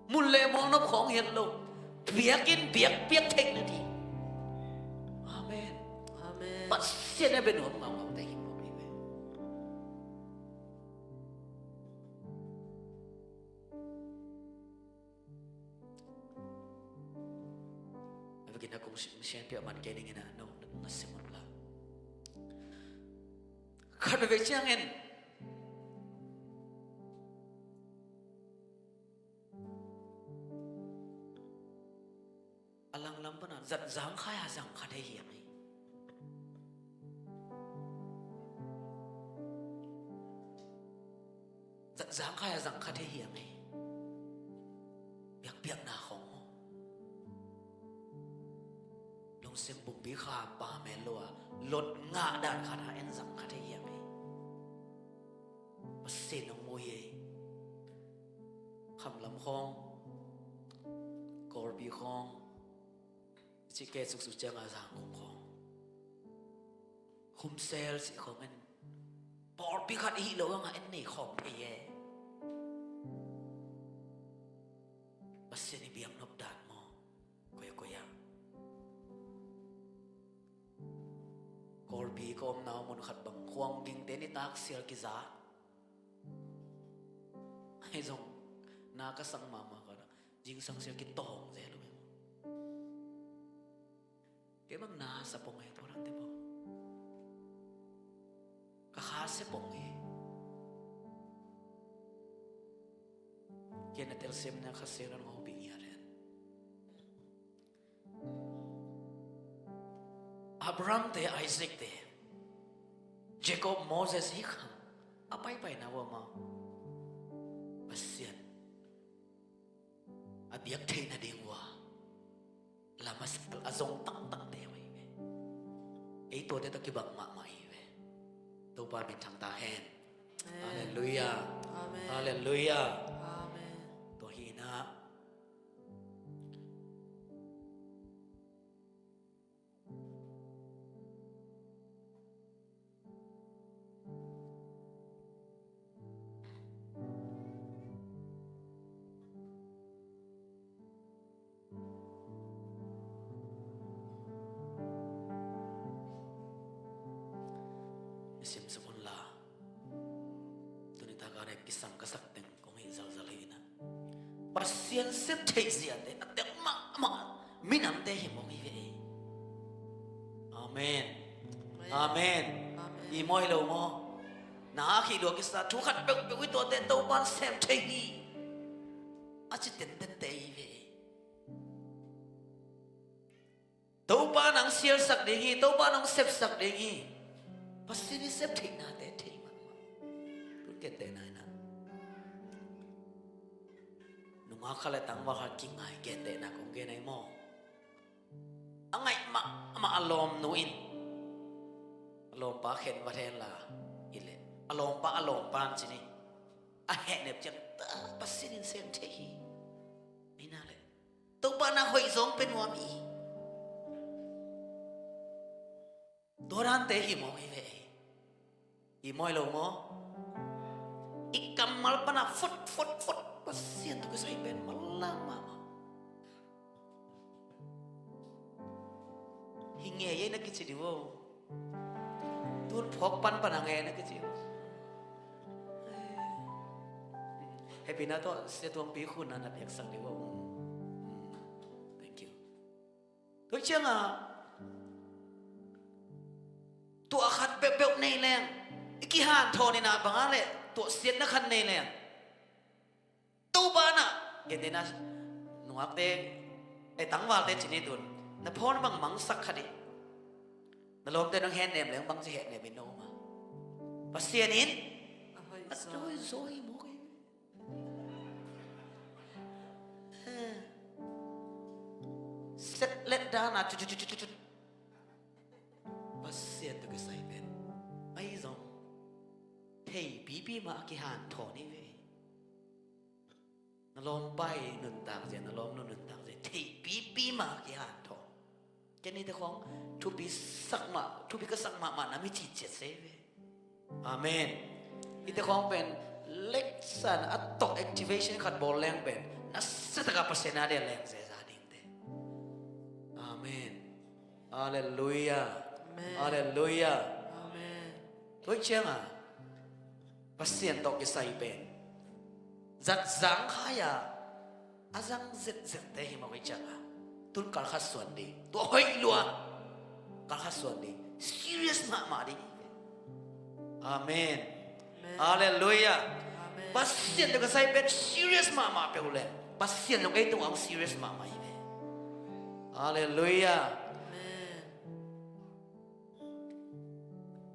Mun le mual nop khawng hi het lo. Biakinn biak piak theih nading. Amen. Amen. Pasian a bia nuam ngaungaute hi mawk hi ve. A vekin a kong sianpiak man kei ning in a, no, na sim un la. Khat veve ciangin a langlam pana zat zangkhai a zangkha thei hiam hi. Zangkhai a zang kha thei hiang hi. Biakpiakna khawng maw? Lungsim bumpi kha pamel lo a lot ngah dan khat a en zang kha thei hiang hi. Pasian hong mu hi ei. Khamlam khawng, Kawlpi khawng, cih ke suksuk cianga Zangkong khawng, Khumsel cih khawng en, pawlpi khat i hih loh hangah en nei khawm thei e. Pasian i biaknop dan maw? Koikoi ah Kawlpi ka omna mun khat bang khuang gingte nitak sial kiza. Ahi zong na ka sang mahmah kawna zingsang sial kitawng zel uh hi. Kei bang na sa pong hi tua dante pong. Ka kha sia pong hi. Kei na telsiam na kha sia na ngau bing hi a ren. Abraham te, Isaac te, Jacob, Moses hi khang a paipai na ua ma Pasian a biak theih nading ua lam a sal a zong tangtangte uh hi ve. Ei tuate tawh kibang mahmah hi ve. Topa min thang ta hen. Amen. Halleluiah. Amen. Halleluiah. Amen. Tua hi na. Nisim sukun la tuni taka rek kisam ka sak teng kong hih zalzal hi na. Pasian sep theih ziate a tel mahmah minamte hi mawk hi ve. Amen. Amen. Amen. Amen. I mawi lo maw? Na a khih lua kisa thu khat peuhpeuh i tuate Topan sep thei hi. A ci tentente hi ve. Topa nang sialsak ding hi, Topa nang sepsak ding hi. Pasian i sep theihnate thei mahmah. Tun kentehna hi na. Nungak khat le tangval khat kingai kentehna kong gen ahi maw? A ngaih mahmah a lawmnu in a lawmpa khen va hen la hi leh a lawmpa a lawmpa an ci ni. A hehnep ciang ta Pasian in sem thei hi. Ei na leh Topa na hoih zong pe nuam hi. Tua dante hi mawk hi ve. Hi mawi lo maw? I kammal pana fot fot fot Pasian tawh kisai pen manlang mahmah. Hi ngei ei na kici dih uh. Tun phawk pan pan a ngei na kici uh. Hehpihna tawh Sia Tuangpi khun na na piaksak dih uh. Thank you. Tua ciangah tuah khat peuhpeuh nei leng i kihanthawn inah bangah le tuah siatna khat nei leng Topa na gentehna nungakte ei tangvalte cini tun na phone bang mangsak khat ih na lawmte nang hehnep leng bangci hehnep in na um a Pasian in a hoih zaw hi mawk hi. Set let dana cut cut cut cut Pasian tawh kisai pen ahi zong theipipi mah a kihanthawn hi ve. Na lawmpa i nuntak zia na lawmnu nuntak zia theipipi mah a kihanthawn. Ken hite khawng thupi sak mah thupi ka sak mahmah na mi citciat se hi ve. Amen. Hite khawng pen leksan a tawh activation khat bawl leng pen na setaka Pasian a dia leng zeza dingte. Amen. Halleluiah. Amen. Halleluiah. Amen. Tua cianga Pasian tawh kisai pen zat zang khaia a zang zetzette hi mawk hi cianga tun kalkhat suan ding tua hoih lua kalkhat suan ding serious mahmah ding hi ve. Amen. Amen. Halleluiah. Amen. Pasian tawh kisai pen serious mahmah peuh le Pasian zong ei tungah hong serious mahmah hi ve. Halleluiah. Amen.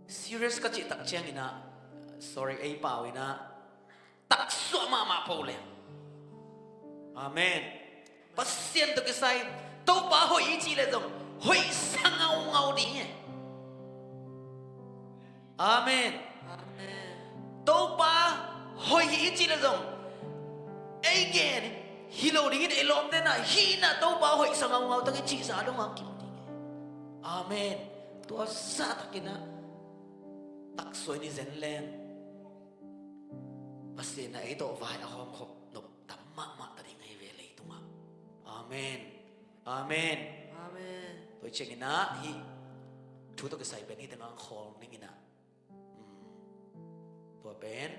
Serious ka cih tak cianginah sorry ei pau inah taksuah mahmah po le. Amen. Pasian tawh kisai Topa hoih i cih le zong hoihsa ngaungau ding e. Amen. Amen. Topa hoih hi i cih le zong ei gen hi lo dingin ei lawmte na hih na Topa hoihsa ngaungau tak i cihsa dong a kim ding e. Amen. Tua sa takin a taksuah in i zen leng Pasian a ei tawh vai a hawmkhop nop tam mahmah ta ding ahi ve leitungah. Amen. Amen. Amen. Tua ciangin ah hih thu tawh kisai pen hih tengah khawl ning in ah. Tua pen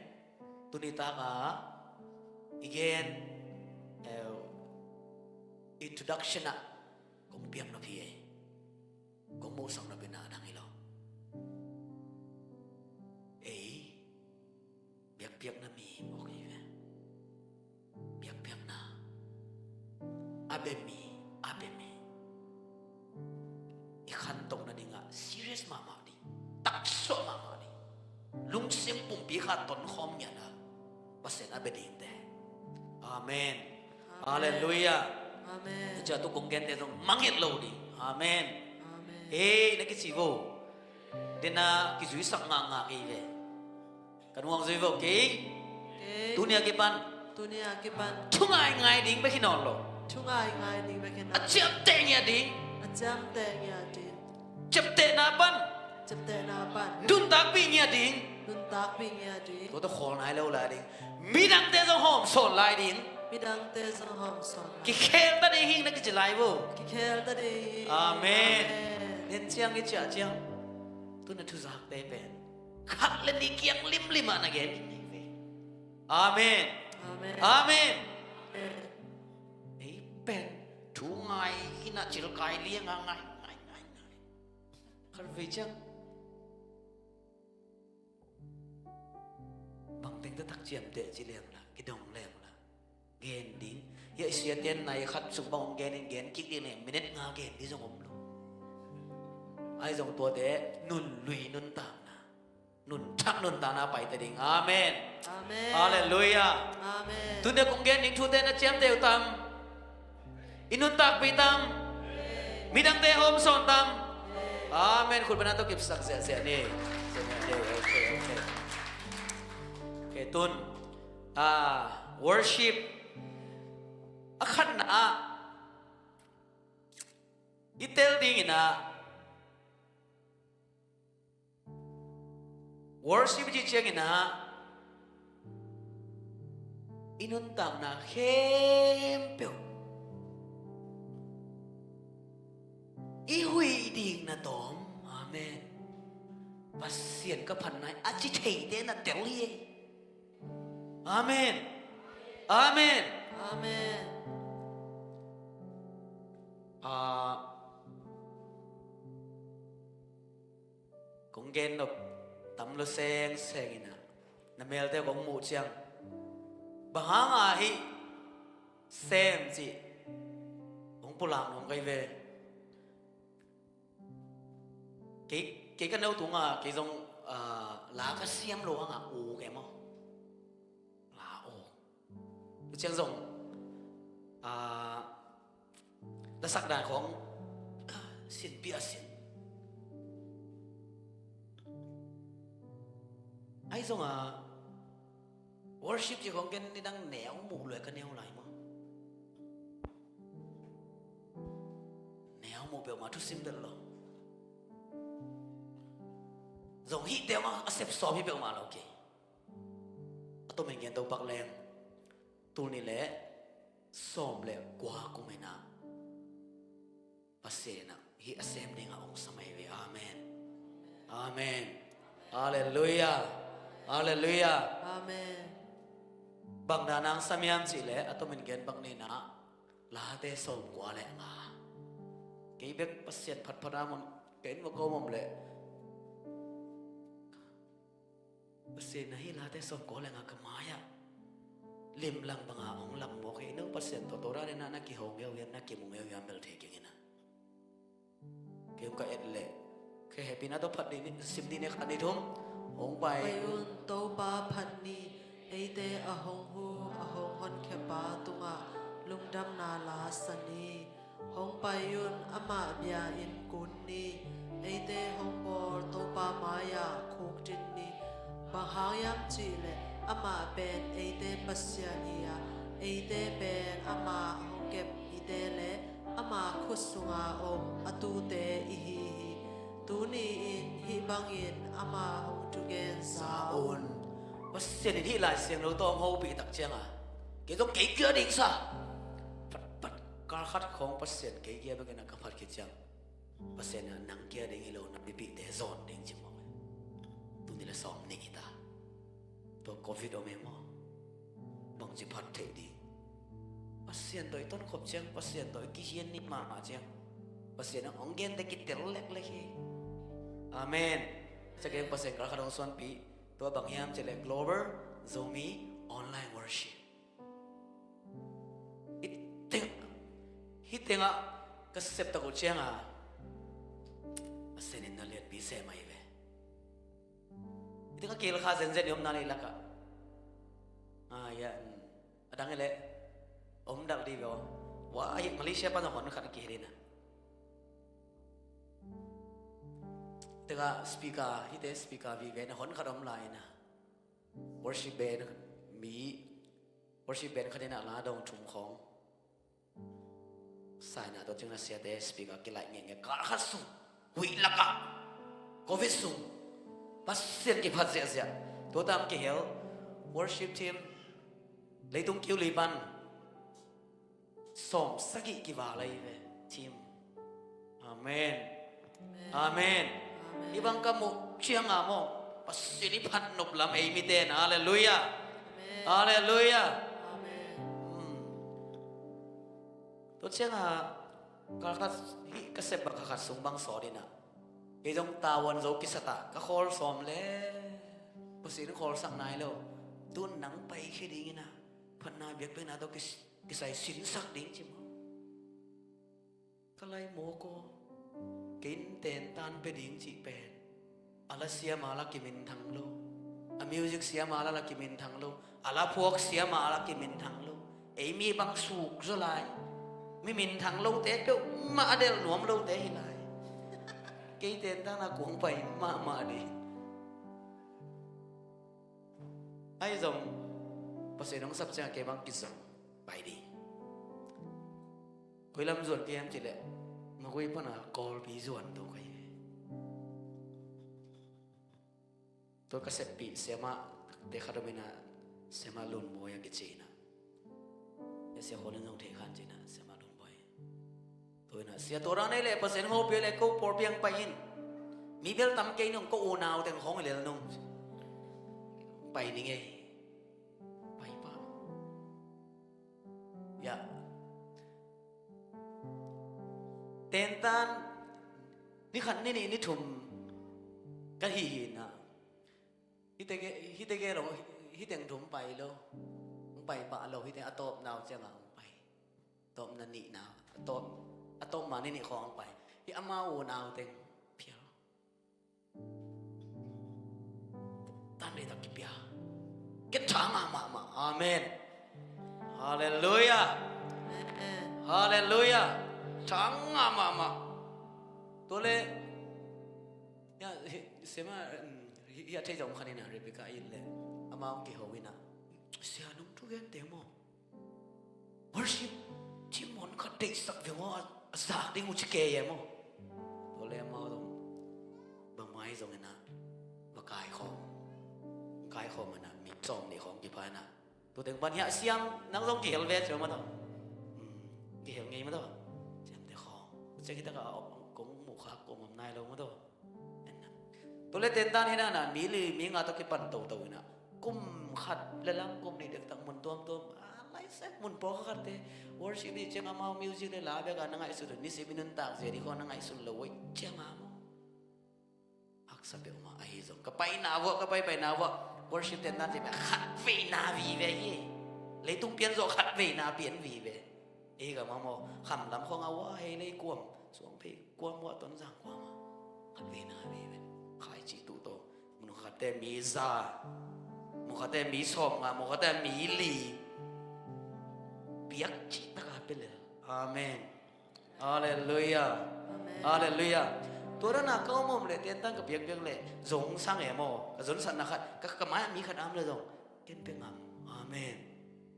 tuni takah i gen, eh, introduction ah kong piak nop hi ei. Kong muhsak nop in ah dang hi lo. Ei biakpiakna mi mawk hi ve. Biakpiakna a bia mi, a bia mi i khantohna dingah serious mahmah ding, taksuah mahmah ding, lungsim pumpi khat tonkhawm ngiat a Pasian a bia dingte. Amen. Amen. Halleluiah. Amen. Tua ciang tu kong gente zong mangngilh lo ding. Amen. Amen. Hei na kici vo. Dena kizuisak ngakngak hi ve. Kan huang zui vo kei. Kei. Tuni a kipan. Tuni a kipan. Thu ngaingai ding bek hi nawn lo. Thu ngaingai ding bek hi nawn lo. A ciamteh ngiat ding. A ciamteh ngiat ding. Ciaptehna pan. Ciaptehna pan. Nuntakpih ngiat ding. Nuntakpih ngiat ding. Tua tawh khawl nai lo lai ding. Midangte zong hawmsawn lai ding. Midangte zong hawmsawn lai. Kikhel ta ding hi na kici lai vo. Kikhel ta ding hi. Amen. Amen. Nen ciang i ciah ciang. Tu na thuzakte pen khat le nih kiang limlim ah na gen ding hi ve. Amen. Amen. Amen. Amen. Ei pen thu ngai hi na cilkai liang a ngai, ngai, ngai, ngai. Khat vei ciang bang teng taktak ciamteh ci leng la, kidong leng la. Gen ding. Hiah i siate'n nai khat sung bang hong gen in gen kik ding leng minute nga gen ding zong om lo. Ahi zong tuate nunlui nuntakna, nuntak nuntakna paite ding. Amen. Amen. Halleluiah. Amen. Tuni a kong gen ding thute na ciamteh uh tam? I nuntakpih tam? Midangte hawmsawn tam? Amen. Khut beng na tawh kipsak ziahziah ni. Okay, okay. Okay, tun, ah, worship a khatna ah i tel dingin ah, worship i cih ciangin ah i nuntakna khempeuh i huih ding na tawm. Amen. Pasian ka phat nai a ci theite na tel hi ei. Amen. Amen. Amen. Ah, kong gen nop tam lo sengseng in ah, na melte kong muh ciang bang hang a hih sem cih hong pulak nuam kei ve. Kei, kei ka no tungah kei zong, ah, la ka siam lo hangah uk e maw? La uk. Tua ciang zong, ah, lasak dan khawng, ah, sinpih a sin. Ahi zongah worship ci khawng ken nidang neu muh lua ka neu lai maw? Neu muh peuhmah thusim bel lo. Zong hih teuh mah a sep sawm hi peuhmah lo kei. A tomin gen to pak leng tul nih le sawm le kua kum in ah Pasian in ah hih a sem dingah hong sam ahi ve. Amen. Amen. Halleluiah. Halleluiah. Amen. Bang dan a hong sam hiam cih leh a tomin gen bang ni in ah Late sawmkua le nga. Kei bek Pasian phatphat a mun ka inn va kawm om leh Pasian na hih Late sawmkua le nga ka mai-ah limlang banga hong lam mawk hi. No Pasian tawh tawh dane na na kiho ngeu hiam, na kimu ngeu hiam bel thei keng hi na. Kei hong ka et leh kei hehpihna tawh phat dih ni, sim dih ni, khat ni thum. Hong pai un. Pai un, Topa phat ni. Eite a hong hu, a hong honkhiapa tungah lungdamna la sa ni. Hong pai un, amah bia-in kun ni. Eite hong bawl Topa mai-ah khukdin ni. Bang hang hiam cihleh amah pen eite Pasian hi-a, eite pen amah hong kep hite le ama khut sunga om a tute i hi hi. Tuni-in hih bangin ama hong thugen za un. Pasian in hih Lai Siangtho tawh hong hopih tak cianga kei zong kei kia ding sa. Phat, phat, kal khat khawng Pasian kei kia bekin a ka phat khit ciang Pasian in nang kia ding hi lo, na mipihte zawn ding ci mawk. Tuni le sawm nih hi ta. Tua covid om e maw? Bangci phat theih ding? Pasian tawh i tonkhop ciang, Pasian tawh i kihian ni mahmah ciang, Pasian hong gente kitel leklek hi. Amen. Ciangin Pasian kal khat hong suanpih. Tua bang hiam cihleh Global Zomi Online Worship. Hih teng, hih tengah ka septak uh cianga Pasian in na lianpi sem ahi ve. Hih tengah kihel kha zenzen i omna lei lakah. A, ya, mm. A dang hileh om dal di ve aw. Wa, hih Malaysia pan a hon khat kihel ina. Tengah speaker, hihte speaker vive na hon khat om lai ina. Worship band mi, worship band khat ina la dong thum khawng. Saina tua ciang na siate speaker kilaih ngenge kal khat sung huih lakah covid sung Pasian kiphat ziahziah. Tua tam kihel worship team leitung kiu li pan sawm sagih kival ahi ve team. Amen. Amen. Amen. Amen. Hih bang ka muh cianga maw, Pasian i phat nop lam ei mite na. Halleluiah. Amen. Halleluiah. Amen. Hmm. Tua cianga kal khat, hih ka sep bang kal khat sung bang sawt ina. Kei zong tavuan zo kisat a ka khawl sawm le Pasian khawl sak nai lo. Tun nang paikhia ding ina. Phatna biakpiakna tawh kis-, kisai sinsak ding ci maw? Ka lai mawk aw. Kei in tentan pia ding cih pen a la siam a la kiminthang lo, a music siam a la la kiminthang lo, a la phuak siam a la kiminthang lo. Ei mi bang suk zaw lai. Mi minthang lote peuhmah a delh nuam lote hi lai. Kei tentan a kong pai mahmah ding. Ahi zong Pasian hong sap ciangah kei bang kizong pai ding. Koi lam zuan ka hiam cihleh Magui pana Kawlpi zuan to ka hi. Tua ka seppih siamah te khat om ina, Siamah Lunbawi a kici ina. Ya Sia Khawl in zong thei khan ci ina, Siamah Lunbawi. Tua ina, sia tua rang nei le Pasian hopih le ko pawlpi ang pai in. Mi bel tam kei nung, ko unau teng khawng i lel nung. Pai ning ei. Pai pah. Ya. Tentan ni khat ni nih ni thum ka hih hi na. Hih teng, hih teng lo, hih teng thum pai lo. Hong pai pah lo, hih teng a tawpna uh ciangah hong pai. Tawpna nihna, a tawp, a tawpna ni nih khawng hong pai. Hih amau unau teng phial. Tan dei tak kipia. Kei tha ngah mahmah. Amen. Halleluiah. Amen. Halleluiah. Tha ngah mahmah. Tua le, ya, hi, sema, mm, hi, hi a thei zong khan ina Rebecca in le. Amau kiho ina. Sia nung tu gen te mo. Worship team hon khat deihsak ve maw, a zak ding uh ci kei e maw? Tua le amau zong bangmah hi zongin ah va kaikhawm, kaikhawm in ah mi sawm nih khawng kipha in ah. Tua teng pan hiah siam nang zong kihel ve cio maw tawh? Hmm, kihel ngei maw tawh? Siamte khawng tua ciang hi takah kong muh khak kong om nai lo maw tawh? Tua le tentan hi nana mi li mi nga tawh kipan toto ina kum khat le lam kum nih dektak mun tuamtuam a laisek mun pawlkhat khatte worship hi ciang amau music le la beka na ngaihsut uh, nisim i nuntak zia dih khawng na ngaihsut lo uh ciang a maw? Haksa peuhmah ahi zong ka paina vuah, ka paipaina vuah worship tentan zia bek khat veina vive hi. Leitung pian zawh khat veina pian vive. Ei ka mamaw kham lam khawng a uah hei lei kuam suang phei kuam uah Tonzang kuam a khat veina vive. Khaici tuh tawh mun khatte mi za Mawkhate mi sawmnga, mawkhate mi li. Biak cihtak a pia lel. Amen. Halleluiah. Amen. Halleluiah. Tua dan a ka om om leh, ten tan ka biakbiak leh zong sang e maw. Ka zonsatna khat, ka, ka mai-ah mi khat a om leh zong ken pia ngam. Amen.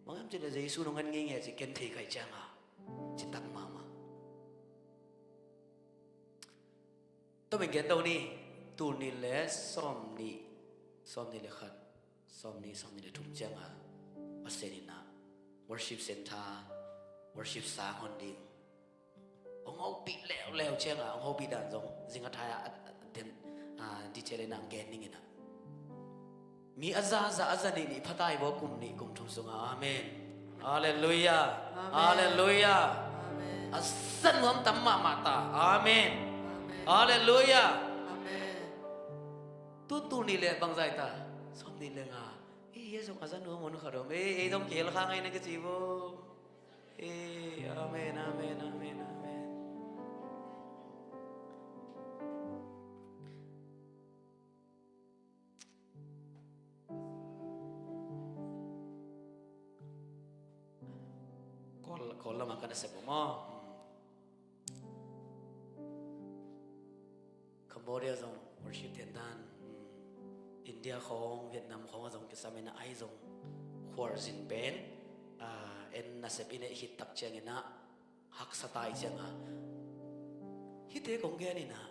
Bang hiam cih leh Jesu nong en ngeingei a cih ken thei kha hi cianga, citak mahmah. Tua bang gen to ni. Tul nih le sawmnih, sawmnih le khat, sawmnih, sawmnih le thum cianga Pasian in ah worship center, worship sang hon ding hong hopih leuleu cianga, hong hopih dan zong zing a thai ah, a, a, ten, a, detail in ah gen ning in ah. Mi a za, za, a za nih nih pha ta hi vaw, kum nih kum thum sungah. Amen. Halleluiah. Amen. Halleluiah. Amen. A za nuam tam mahmah ta. Amen. Amen. Halleluiah. Amen. Tu tul nih le bangzah ta? Sawmnih le nga. Ei, ei zong a za nuam hon khat om. Ei, ei zong kihel kha ngei na ka ci vaw. Ei, amen, amen, amen, amen. Kawl, Kawl lamah ka nasep uh maw? Hmm. Cambodia zong worship ten dan. Hmm. India khawng, Vietnam khawng a zong kisam in ah, ahi zong khualzin pen, ah, en nasep i neih khit tak ciangin ah haksa ta i cianga. Hihte kong gen in ah,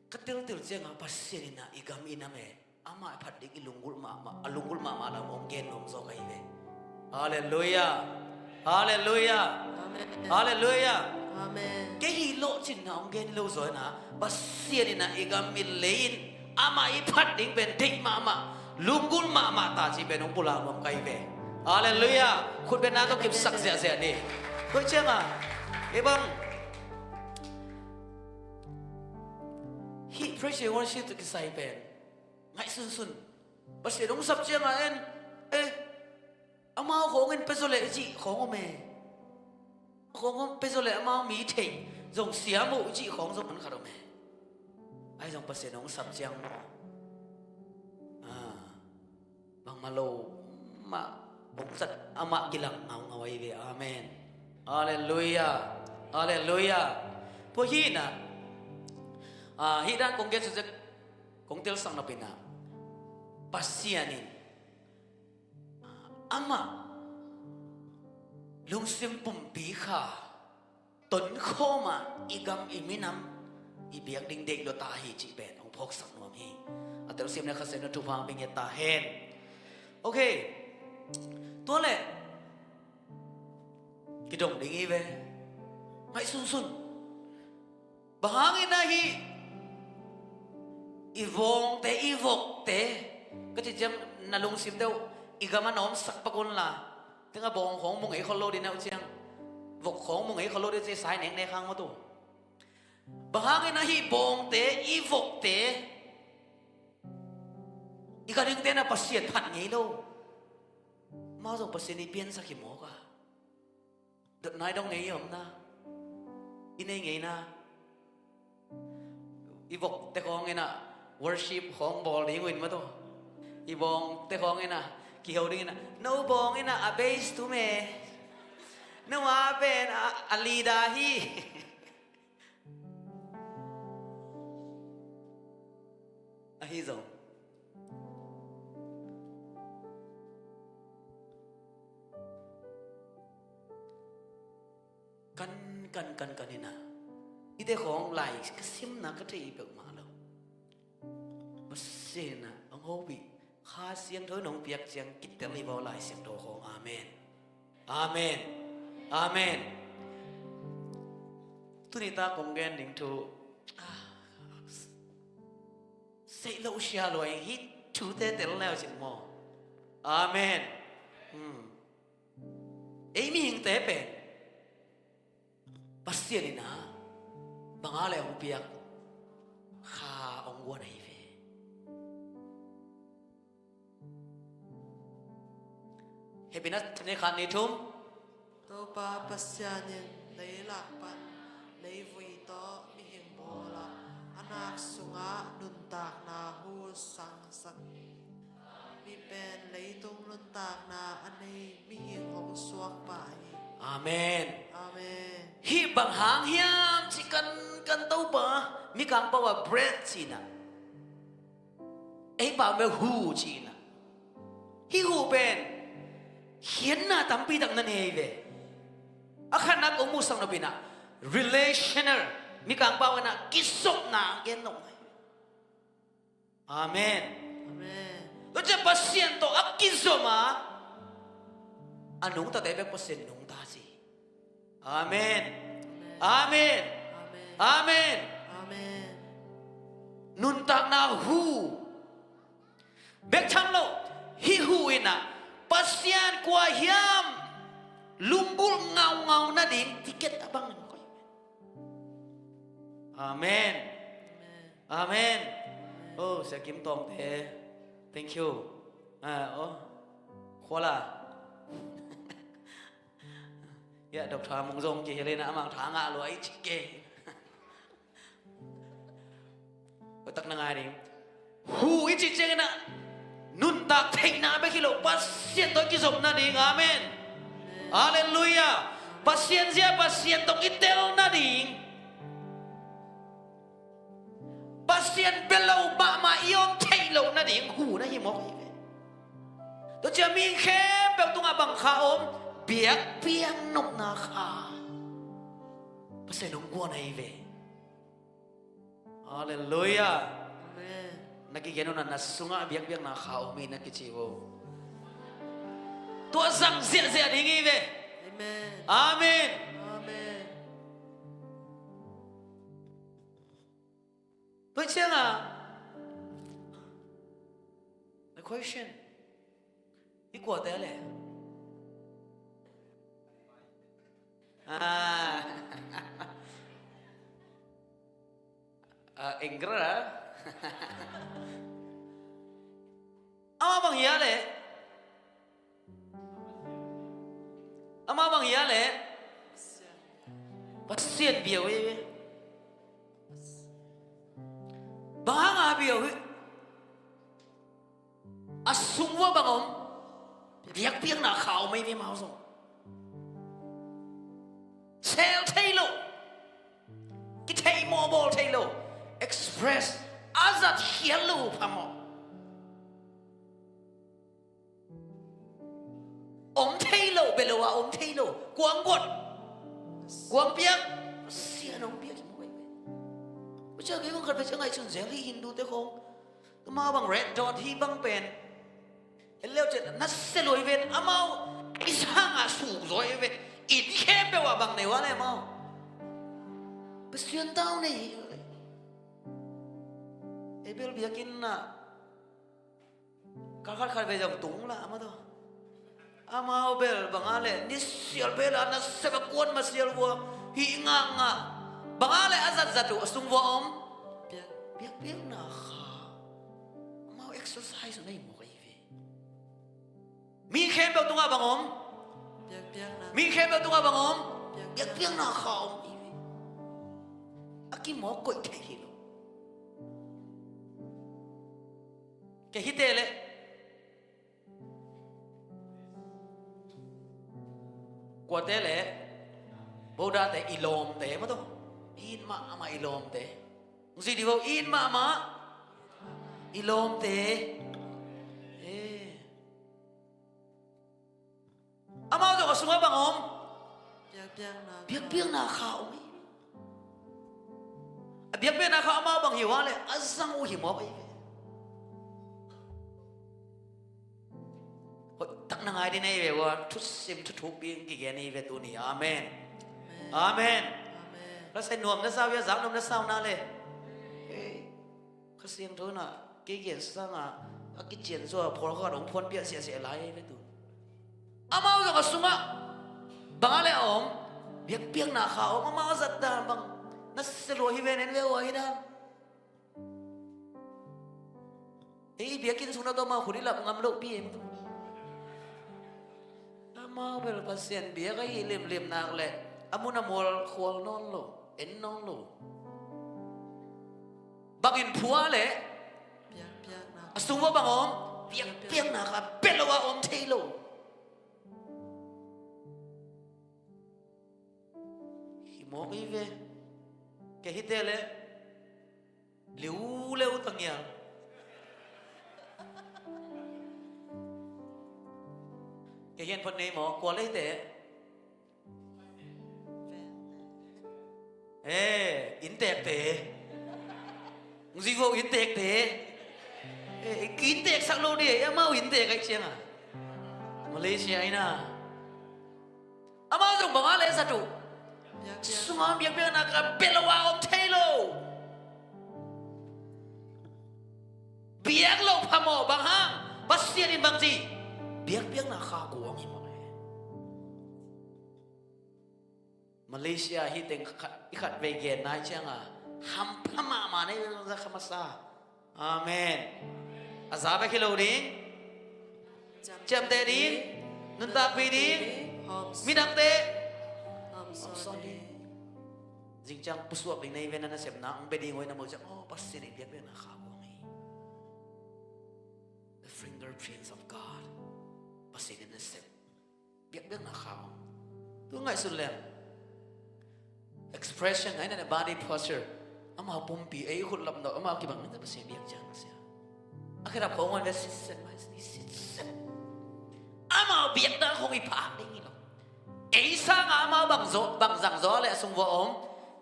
ka teltel cianga Pasian in ah i gam i nam e, amah phat ding i lunggulh mahmah, a lunggulh mahmah lam hong gen nuam zaw ka hi ve. Halleluiah. Halleluiah. Amen. Halleluiah. Amen. Kei hi lawhcinna hong gen hi lo zaw in ah, Pasian in ah i gam i lei in amah i phat ding pen deih mahmah, lunggulh mahmah ta cih pen hong pulak nuam ka hi ve. Halleluiah. Khutbetna tawh kipsak ziahziah ni. Tua cianga, ei bang, hih praise and worship tawh kisai pen ngaihsunsun. Pasian hong sap cianga en, eh, amau khawng in pia zaw leh i cih khawng om e. Khawng om, pia zaw leh amau mi thei zong siam uh i cih khawng zong man khat om e. Ahi zong Pasian hong sap ciang maw, ah, bangmah lo mah bungcat amah kilang ngaungau ahi ve. Amen. Halleluiah. Halleluiah. Tua hi in ah, ah, hih dan kong gen suk zek, kong telsak nop in ah, Pasian in, ah, amah lungsim pumpi kha tonkhawm a i gam i minam i biak ding deih lua ta hi cih pen hong phawksak nuam hi. A telsiam le kha sem na thupha hong pia ngiat ta hen. Ok. Tua leh kidong ding hi ve. Ngaihsunsun. Bang hangin ahi i vawngte, i vokte, ka cih ciang na lungsim deuh i gam a nawmsak pak unla, tengah bawng khawng mu ngei khol lo ding na uh ciang, vok khawng mu ngei khol lo ding ci sai nek nek hang maw tu. Bang hangin ahi bawngte, i vokte, i ganhingte na Pasian phat ngei lo. Amau zong Pasian i piansak hi mawk a. Dotna i dong ngei i omna, i nei ngeina. I vokte khawng in ah worship khawng bawl ding uh in maw tu. I bawngte khawng in ah kiho ding in ah, no bawng in ah a bass tum e. No a pen a, a leader hi. Ahi zong kan, kan, kan, kan in ah, hihte khawng lai ka simna ka thei peuhmah lo. Pasian in ah hong hopih, Kha Siangtho in hong piak ciang kitel hi vaw, Lai Siangtho khawng. Amen. Amen. Amen. Tuni ta kong gen ding thu, ah, seih loh sia lua ing, hih thute tel leu cin maw. Amen. Hmm. Ei mihingte pen Pasian in ah bang a le hong piak, kha hong guan ahi ve. Hehpihna, ni khat ni thum. Topa Pasian in leilak pan leivui tawh mihing bawl a, a nak sungah nuntakna hu sangsak. Mi pen leitung nuntakna a nei mihing hong suak pa hi. Amen. Amen. Hih bang hang hiam cih kan, kan Topa, Mikang pau ah breath cihna, ei pau bel hu cihna. Hih hu pen khiatna tampi tak na nei ve. A khatna kong musak nop in ah relational, Mikang pau in ah kizopna gen nop mai. Amen. Amen. Tua ciang Pasian tawh a kizom a, a nungtate bek Pasian nungta ci. Amen. Amen. Amen. Amen. Amen. Amen. Nuntakna hu bek tham lo, hih hu in ah Pasian kua hiam lunggulh ngaungau nading ticket a bang in koih. Amen. Amen. Amen. Oh, Sia Kim Tawngte. Thank you. Ah, oh. Khua la. Ya, Doctor Mung zong kihel in ah, amang tha ngah lua i ci kei. Tua tak na ngai ding. Hu i cih ciangin ah nuntak theihna bek hi lo, Pasian tawh kizopna ding. Amen. Halleluiah. Pasian zia, Pasian tawh kitelna ding. Pasian bia lo mahmah i om theih loh nading hu na hi mawk hi ve. Tua ciang mi khempeuh tungah bang kha om? Biakpiak nopna kha. Pasian hong guan ahi ve. Halleluiah. Amen. Na kigen uh na, na sungah biakpiakna kha om hi na kici uh. Tua zang ziahziah ding hi ve. Amen. Amen. Amen. Tua ciangah, the question, i kuate le? Ah. Ah, English ah. Ama bang hia le? Ama bang hia le? Pasian bia uh hi ve. Bang hang a bia uh hi? A sung uah bang om? Biakpiakna kha om hi ve, amau zong. Sel thei lo. Kitheih mawh bawl thei lo. Express a zat khial lo phamawh. Om thei lo, bia lo a om thei lo. Kuang guat, kuang piak? Pasian hong piak hi mawk hi ve. Tua ciang kei kong khat ve ciang ngaihsun zel hi, Hindu te khong. Amau bang red dot hi bang pen, en leu ciang na sia lua hi ven, amau i sangah suk zaw hi ve. Inn khempeuh ah bang nei ua le amau? Pasian tau nei hi. Ei bel biakinn ah kal khat khat vei zong tung lah amau tawh. Amau bel bang a le, ni sial bel a na sep a kuan ma sial vua, hih ngakngak. Bang a le a zatzat uh a sung vua om? Biak, biakpiakna kha. Amau exercise uh na hi mawk ahi ve. Mi khempeuh tungah bang om? Biakpiakna. Mi khempeuh tungah bang om? Biakpiakna. Biakpiakna kha om ahi ve. A kimawk koih thei hi lo. Kei hite le, kuate le, Buddha te i lawmte mah tawh. It mahmah i lawmte. Zi di vo, it mahmah i lawmte. Eh. Amau zong a sungah bang om? Biakpiakna. Biakpiakna kha om hi. A biakpiakna kha amau bang hi ua le, a zang uh hi mawk ahi ve. Hoih tak na ngai ding ahi ve ua, thusim thuthuk ding kigen ahi ve tuni. Amen. Amen. Amen. Amen. Ka sai nuam na sau ia, zak nuam na sau na le. Hey. Kha Siangtho in ah kei gen sangah a kician zaw a phawk khat hong phuanpiak siahsiah lai hi ve tu. Amau zong a sungah bang a le a om? Biakpiakna kha a om. Amau a zat dan bang na sia lua hi ven, en ve ua hi dan. Ei biakinn sung na tawh amau khut i lap ngam loh pi em tu. Amau bel Pasian biak ahi limlim nak leh a mun a mual khual nawn lo, en nawn lo. Bangin phua leh? Biakpiakna. A sung uah bang om? Biakpiakna kha bia lo a om thei lo. Hi mawk hi ve. Kei hi te le liu leu tangial. Kei hian phot nei maw, kua lei te. Eh, inntek te. Ngzi vo inntek te. Eh, inntek sak lo ni, amau inntek ai cianga. Malaysia aina. Amau zong banga le satu. Sunga biakpiakna kha bia lo a om thei lo. Biak lo phamawh bang hang, Pasian in bang ci. Biakpiakna kha kuang hi mawk e. Malaysia hi teng khat, i khat vei gen nai cianga hampha mahmah nei za kha masa. Amen. A za bek hi lo ding. Ciamteh ding. Nuntakpih ding. Midangte. Zingciang pusuak ding nei ve na nasepna ang bia ding hoih na mo ciang. Oh, Pasian in biakpiakna kha kuang hi. The fingerprints of God. Pasian in nasep. Biakbiakna kha om. Tu ngaihsun leng. Expression, ai na body posture. Amau pumpi, ei khut lamdawh, amau kibang, na Pasian biak ciang na sia. A khedap khong wan ve sitset, mai sitset. Amau biakna khong i phak ding hi lo. Ei sanga amau bang zo, bang zang zo le a sung vua om.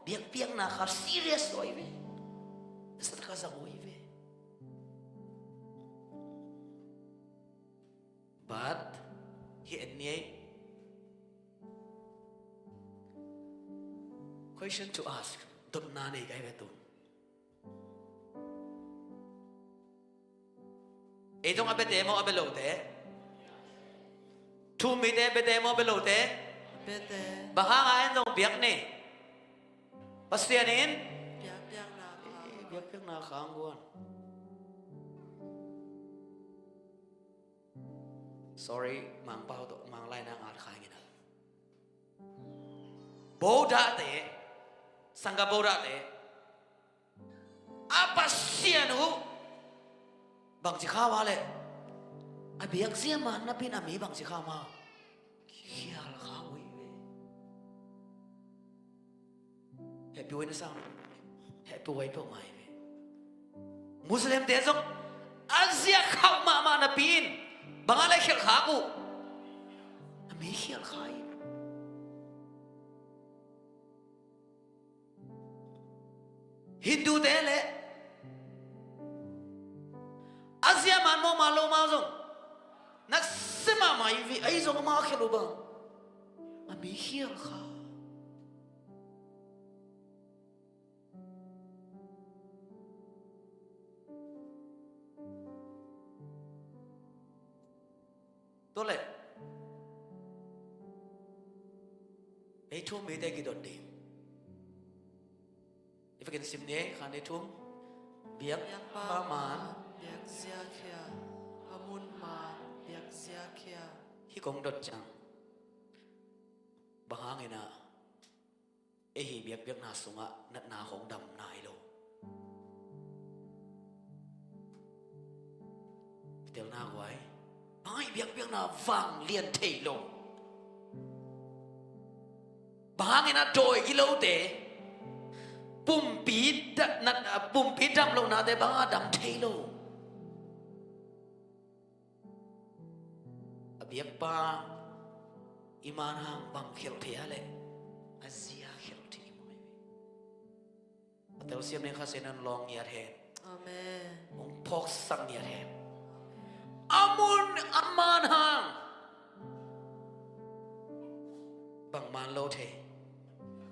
Biakbiakna kha serious oi ve. Sa kha zang oi ve. But hi en ni ei. Question to ask. Dotna nei kai ve tu. Ei tong a bete maw a belote? Thu mite bete maw belote? Bete. Bang hang a en zong biak ni. Pasian in? Biakbiakna kha. Eh, biakbiakna kha ang guan. Sorry, Mangpau tawh Manglai na ngat khai ngina. Bodate, Sangha Bodate, a Pasian uh bangci kha uh a le, a biakzia man napi in a mi bangci kha uh ma, khial kha uh hi ve. Hehpih huai na sang, hehpih huai peuh mai ve. Muslimte zong a zia khauh mahmah napi in bang a le khialh khak uh, a mi khialh kha hi. Hindute le a zia man mawh man lo mau zong na sia mahmah hi ve, ahi zong a ma khialh uh bang a mi khialh kha. Tua leh ei thu mite kidot ding. I vekin sim ni ei, khan ei thu. Biakpa man, biakzia khia, a mun man, biakzia khia. Hih kong dot ciang bang hangin ah ei hih biakbiakna sungah natna khong dam nai lo. Telna guai, bang hang hih biakbiakna vang lian thei lo. Bang hangin a dawi gilote pumpi da-, nat-, a pumpi dam lohnate bang a dam thei lo. A biakpa i man hang bang khialh thei a leh a zia khialh thei hi mai ve. A telsiam ning kha se nan lawng ngiat hen. Amen. Hong phawksak ngiat hen. A mun a man hang bang man lo thei.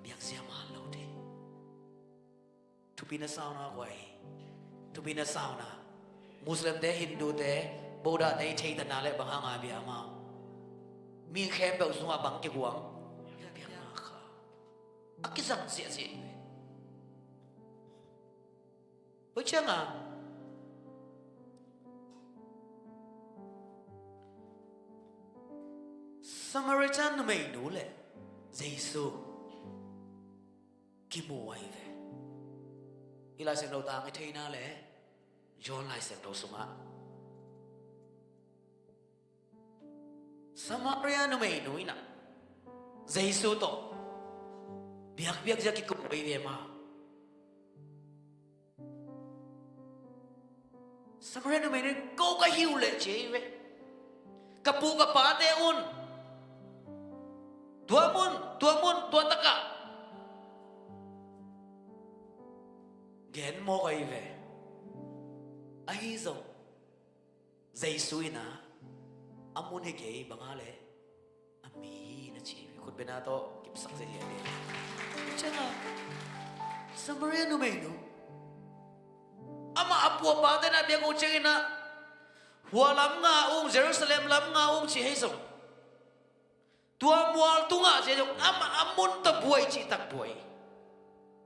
Biakzia man lo thei. Thupi na sauna guai. Thupi na sauna. Muslimte, Hindute, Buddhate i theihtatna le bang hanga bia amau. Mi khempeuh sungah bang kiguang. Biakna kha. A kizang ziahziah. Hoih cianga Samaritan numeinu le Jesu kimu ahi ve. I Lai Siangtho tang i theina le John Lai Siangtho sungah Samaria numeinu in ah Jesu tawh biakpiak zia kikum ahi ve maw. Samaria numeinu in ko ka hi uh leh ci ahi ve. Ka pu ka pate un tua mun, tua mun, tua takah gen mawk ahi ve. Ahi zong Jesu in ah a mun hi kei, bang a leh a mi hi na ci hi. Khutbetna tawh kipsak zia hi a ding. Ciangah Samaria numeinu amah a pu a pate na biak uh ciangin ah hua lam nga ung, Jerusalem lam nga ung ci hi zong, tua mual tungah ci hi zong amah a mun tawh buai cihtak buai.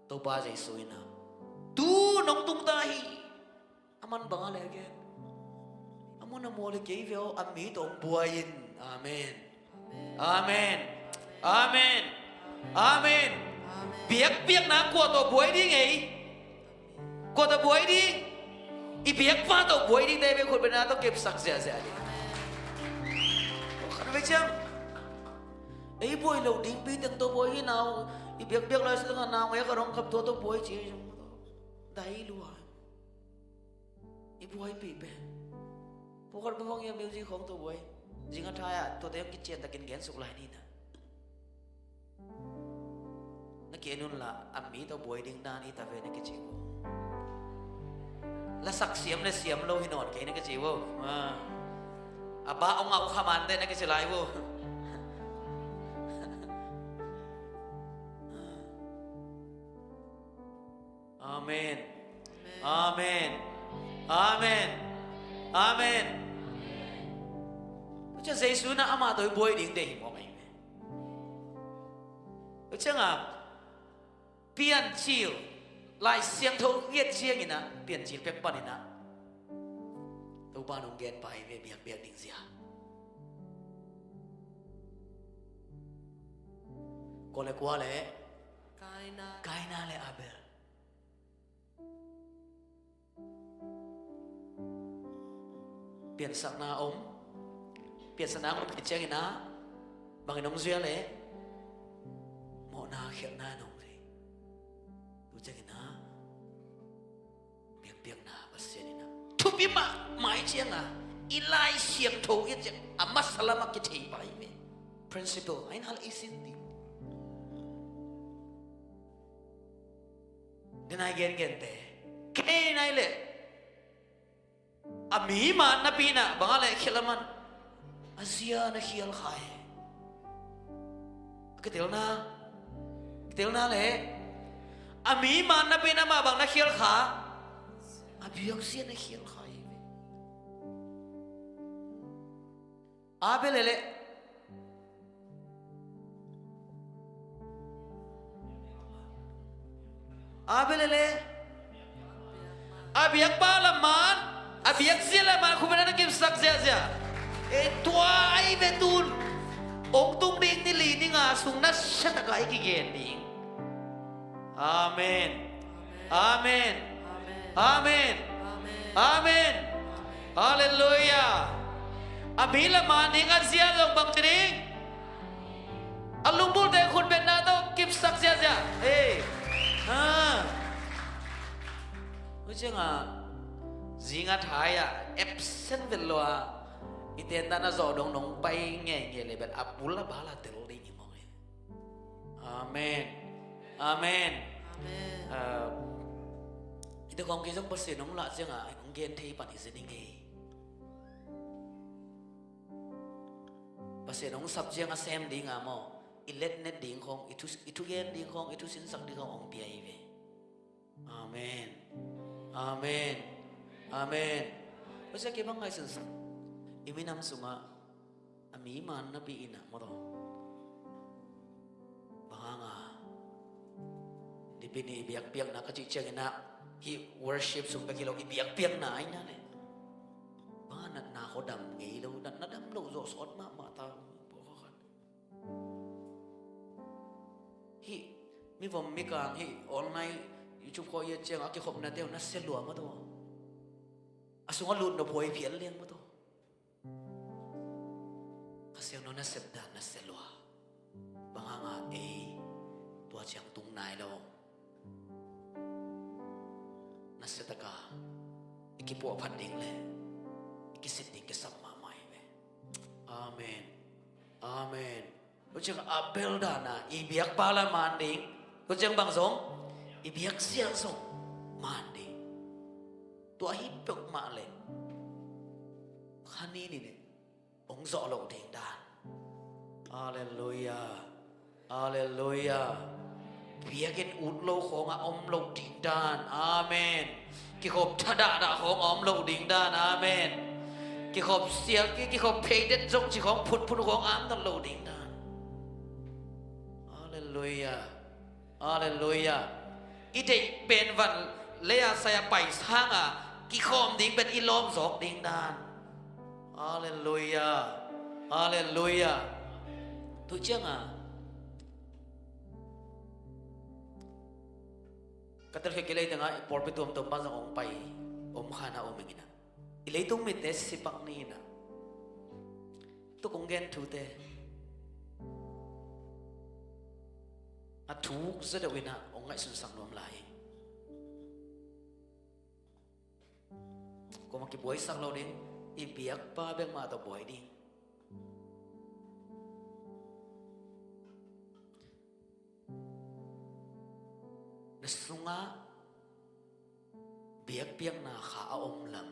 Topa Jesu in ah tu nong tung ta hi. A man bang a leh a gen, a mun a mual hi kei ve aw, a mi tawh hong buai in. Amen. Amen. Amen. Amen. Biakpiakna kua tawh buai ding ei? Kua tawh buai ding? I biakpa tawh buai ding. Dai ve, khutbetna tawh kipsak ziahziah ding. Khat vei ciang ei buai lo ding pi teng tawh buai hi nau. I biakpiak lai sutengah nau ngei a ka rong kap tua tawh buai ci. Dai lua. I buaipih pen pawlkhat mah bang hiam, music khawng tawh buai. Zing a thai-ah tuate hong kician takin gen suk lai ni na. Na ki-en unla a mi tawh buai ding dan hi ta ve na kici uh. Lasak siam le siam lo hi nawn kei na kici uh. A bah hong au khamante na kici lai uh. Amen. Amen. Amen. Amen. Tua ciang Jesu in ah amah tawh i buai ding deih hi mawk ahi ve. Tua ciangah Piancil, Lai Siangtho i et ciangin ah Piancil pek panin ah Topa in hong gen pah hi ve biakpiak ding zia. Kua le kua le? Kaina. Kaina le Abel. Piansakna om. Piansakna om khit ciangin ah bangin hong zuia le? Mawhna khialhna in hong zuia. Tua ciangin ah biakpiakna Pasian in ah thupi mahmah hi ciangah i Lai Siangtho i et ciang a masa lamah kithei pah hi ve. Principle a in hal i sin ding. Denai gengente kei nai leh a mi man napi in ah bang a leh khialh a man a zia na khial kha hi. A kitelna, kitelna leh a mi man napi in ah mah bang na khial kha? A biakzia na khial kha hi ve. Abel leh, Abel leh a biakpa lam man, a biakzia lam man, khupna na kipsak ziahziah. E, tua ahi ve tun. Hong tung ding ni li ni nga sung na siatak a i kigen ding. Amen. Amen. Amen. Amen. Halleluiah. A mi lam man ding a zia zong bang ci ding? A lungbulte khutbetna tawh kipsak ziahziah. Ei. Ha. Tua ciangah zing a thai-ah absent vet lo-a i tendan a zawh dong nong pai ngeingei leh bel a bul a bal a tel ding hi mawk hi. Amen. Amen. Amen. Ah, i te khawng kei zong Pasian hong lah ciangah hong gen thei pan i zen i ngei. Pasian hong sap ciang a sem ding a maw, i letnet ding khawng, i thu, i thugen ding khawng, i thusinsak ding khawng hong pia hi ve. Amen. Amen. Amen. Tua ciang kei bang ngaihsun sak, i minam sungah a mi man napi in ah maw taw, bang hang a Nipi ni i biakpiakna ka cih ciangin ah hih worship sung bek hi lo, i biakpiakna ahi na leh bang a natna khawng dam ngei lo, natna dam lo zawh sawt mahmah ta. Hih mivom mikang hih online YouTube khawng i et ciang a kikhopnate uh na sia lua maw taw. A sungah lut nop huai phial liang maw taw. Kha Siangtho nasep dan nasia lua. Bang hanga ei tua ciang tung nai lo? Nasia taka i kipuah phat ding le i kisit ding kisam mahmah hi ve. Amen. Amen. Tua ciang a bel dana i biakpa la man ding. Tua ciang bang zong i biakzia zong man ding. Tua hi peuhmah le kha ni ni le hong zawh loh ding dan. Halleluiah. Halleluiah. Biakinn ut lo khawngah om loh ding dan. Amen. Kikhop thadahdah khawng om loh ding dan. Amen. Kikhop siak, kikhop pheidet zong ci khawng phutphut khawng am nat loh ding dan. Halleluiah. Halleluiah. I deih pen van lei-a sai-a pai sanga kikhawm ding pen i lawm zawk ding dan. Halleluiah. Halleluiah. Tu cianga ka telkhiat kilei tengah i pawlpi tuamtuam pan zong hong pai om khana om ing ina. I leitung mite sipak ni ina. Tua kong gen thute a thuk zaw deuh ina hong ngaihsunsak nuam lai hi. Kuamah kibuaisak lo ding, i biakpa bek mah tawh buai ding. Na sungah biakpiakna kha a om lam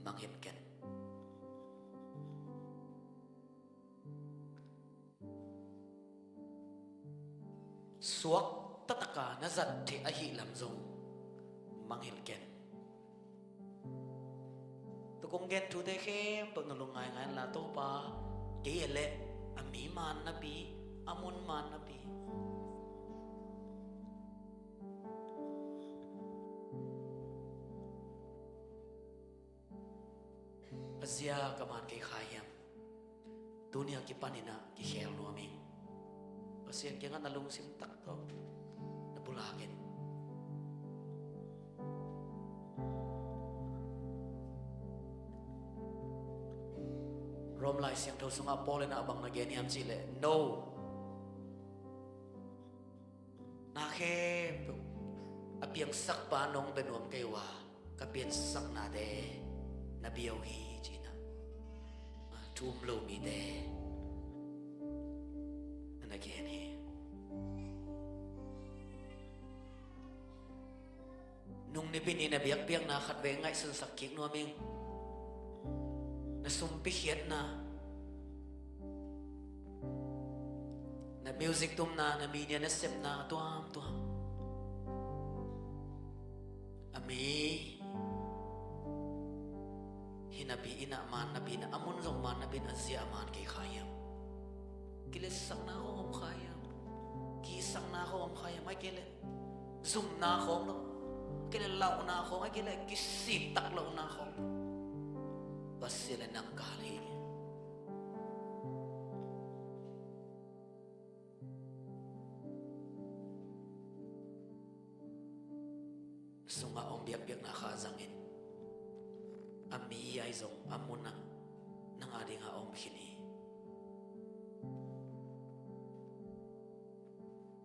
mangngilh ken. Suakta taka na zat theih ahih lam zong mangngilh ken. Tua kong gen thute khempeuh na lungngaingai inla, Topa, kei a leh a mi man napi, a mun man napi, a zia ka man kei kha hiam? Tuni a kipanin ah kikhel nuam ing. Pasian kiangah na lungsim tak tawh na pulak in. Rom Lai Siangtho sungah Paul in ah bang na gen hiam cihleh, no, na khempeuh a piangsakpa nong bia nuam kei uh a, ka piansaknate na bia uh hi, ci-in ah thu um lo mite na na gen hi. Nung Nipi ni na biakpiakna khatvei ngaihsunsak kik nuam ing. Na sumpi khiatna, na music tumna, na media nasepna tuamtuam, a mi hi napi-in ah, man napi-in ah, a mun zong man napi-in ah, a zia a man kei kha hiam? Kiletsakna khawng om kha hiam? Kisakna khawng om kha hiam? Ahih kei leh zumna khawng lo, ahih kei leh lauhna khawng, ahih kei leh kisittak lohna khawng, Pasian le nang gal hi. Sungah om biakpiakna kha zangin, a mi ahi zong a munah nang a dingah a om khin hi.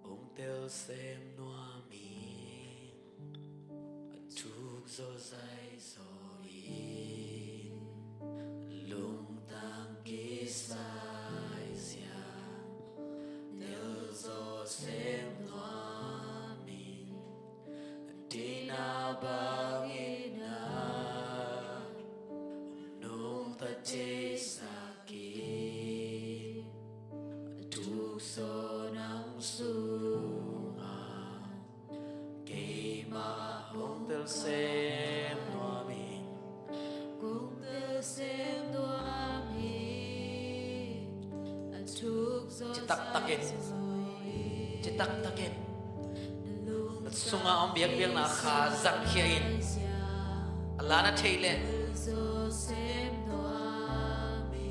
Hong tel sem nuam ing, a thuk zaw zai zaw in, lungtang kisai zia, tel zaw sem nuam ing, deihna bangin ah nungta theisak in, a thuk zaw nang sungah keimah hong tel sem nuam ing. Kong tel sem nuam ing, a thuk zaw, citaktakin, citaktakin na sungah om biakpiakna kha zangkhia in. A la na theih leh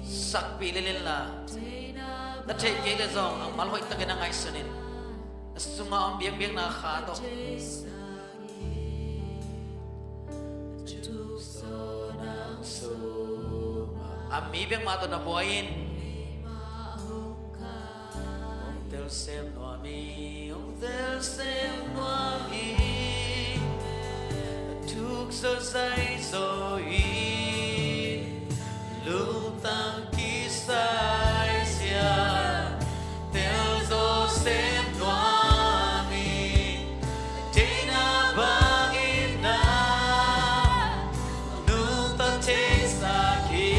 sakpih lel inla, na theih kei leh zong a mal hoihtakin a ngaihsun in. Na sungah om biakpiakna kha tawh A mi bek mah tawh na buai in. Hong tel sem nuam hi, hong tel sem nuam hi. Thuk zaw zai zaw hi. Lungtang kisai zia. Tel zaw sem nuam hi. Deihna bangin na nungta theisak hi.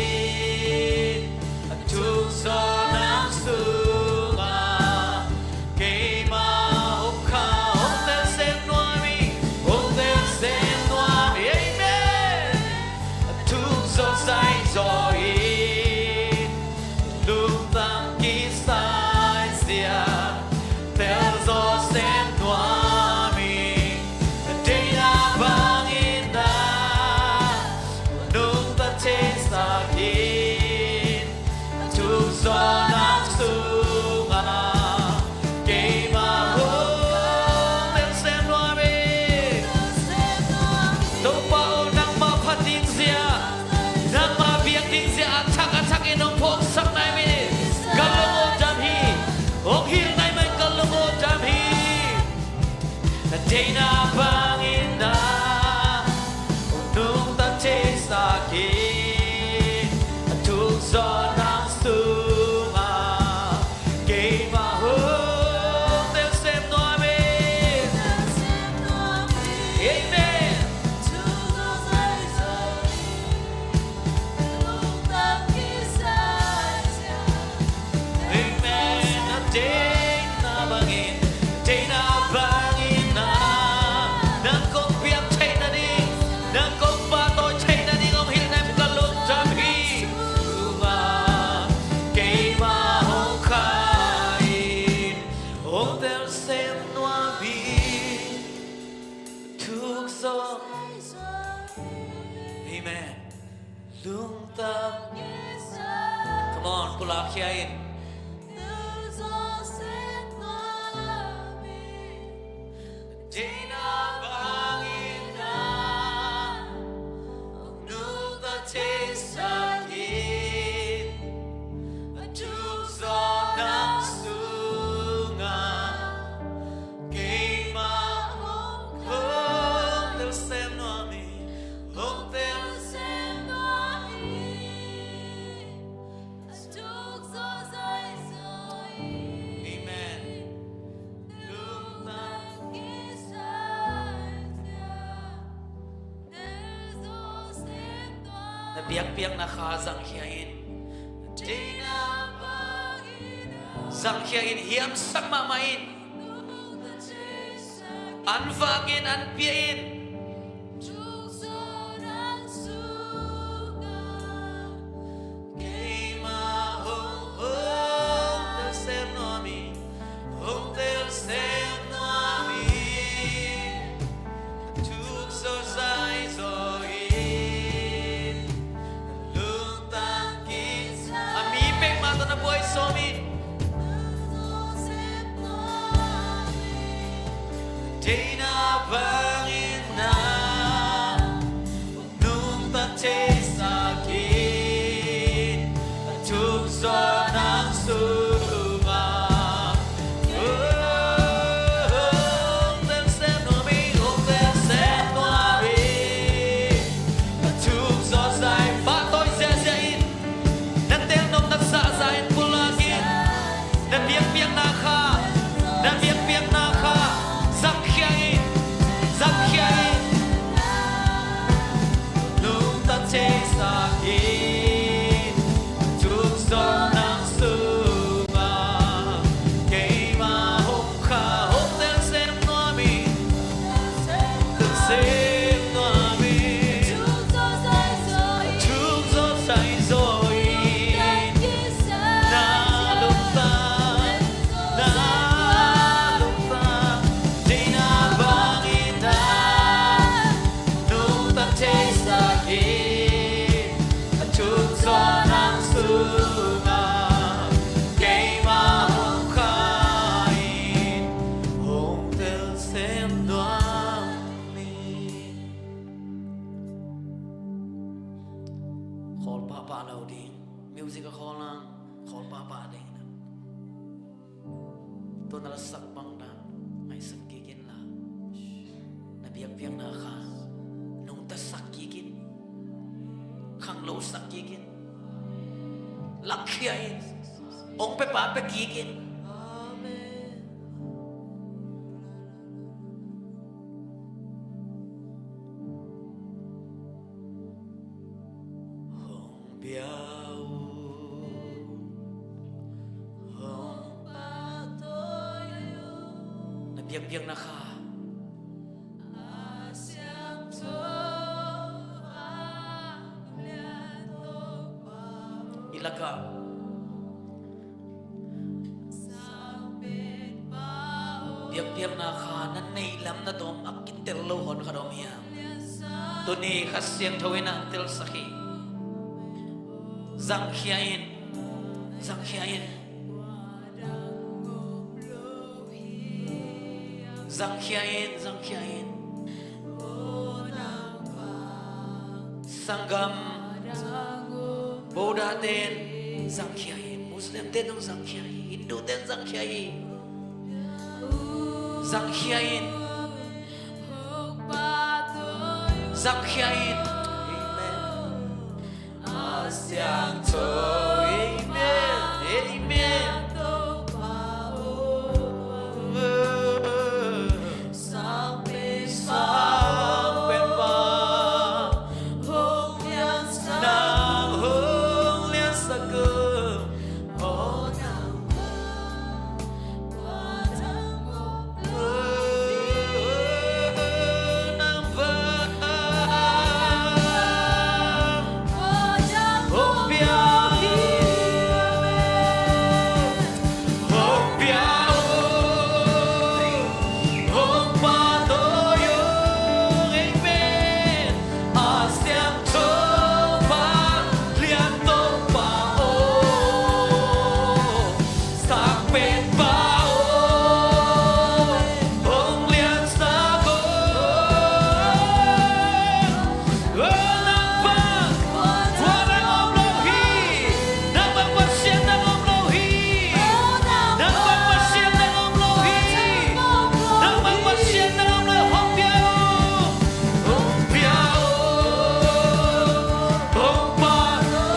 A thuk zaw nang sungah keimah hong kha. Hong tel sem nuam hi, hong tel sem nuam hi. Amen. A thuk zaw zai zaw hi. Lungtang kisai zia. Tel zaw sem nuam hi. Deihna bangin na nungta theisak hi. A thuk zaw nang sungah keimah hong tel sem nuam hi. Topa aw, nangmah phat ding zia, nangmah biak ding zia a thak a thak in hong phawksak nai manin ka lung aw dam hi. Hong hilh nai manin ka lung aw dam hi. Na deihna bangin na hong nungta theisak hi. A thuk zaw nang sungah keimah hong tel sem nuam hi. Amen. Amen. Na deihna bangin, deihna bangin na, nang kong biak theih nading, nang kong pahtawi theih nading hong hilh nai manin ka lungdam hi. Keimah hong kha in, hong tel sem nuam hi. Thuk zaw. Amen. Lungtang. Come on, pulak khia in. Deihna bangin na nungta theisak hi. A thuk zaw nang sungah keimah hong tel sem nuam hi, hong tel sem nuam hi. A thuk zaw zai zaw hi. Amen. Lungtang kisai zia. Na biakpiakna kha zangkhia in. Zangkhia in, hiamsak mahmah in. An vak in, an pia in. Keimah hong, hong tel sem nuam hi, hong tel sem nuam hi. Thuk zaw zai zaw hi. Lungtang kisai. A mi peuhmah tawh na buai sawm in. Deihna bangin na nungta theisak hi. A thuk zaw nang sungah hong tel sem nuam hi, hong tel sem nuam hi. A thuk zaw zai, pahtawi ziahziah in. Na tel nop na zahzah in pulak in. Na biakpiakna kha, na biakpiakna kha zangkhia in, zangkhia in. Nungta theisak hi. Thuk zaw nang sungah keimah hong kha, hong tel sem nuam hi. Tel sem nuam hi. Thuk zaw zai zaw hi. Na lungtang, na lungtang, deihna bangin na nungta theisak hi. A thuk zaw nang sungah keimah hong kha in, hong tel sem nuam hi. Khawl pahpah lo ding. Music a khawl ang, khawl pahpah ding na. Tua na la sak bang na ngaihsak kik in la, na biakpiakna kha nungta sak kik in, khanglo sak kik in, lakkhia in, hong pepa pia kik in. Hong pia uh, hong pahtawi uh. Na biakpiakna kha. I lakah biakpiakna kha na neih lam na tawm a kitel lo hon khat om hiam? Tuni Kha Siangtho in ang telsak hi. Zangkhia in, zangkhia in. Zangkhia in, zangkhia in. Sanggam, Buddha ten zangkhia hi, Muslim ten zong zangkhia hi, Hindu ten zangkhia hi. Zangkhia in. Zangkhia in. Amen. A Siangtho, amen, amen. Sang Penpa, hong liansak, nang hong liansak uh. Oh, nang Sang Penpa aw, hong liansak aw. Aw, nang bang tua dang om lo hi. Nang bang Pasian dang om lo hi. Nang bang Pasian dang om lo hi. Nang bang Pasian dang om lo hi. Hong pia aw. Hong pia aw. Hong pa,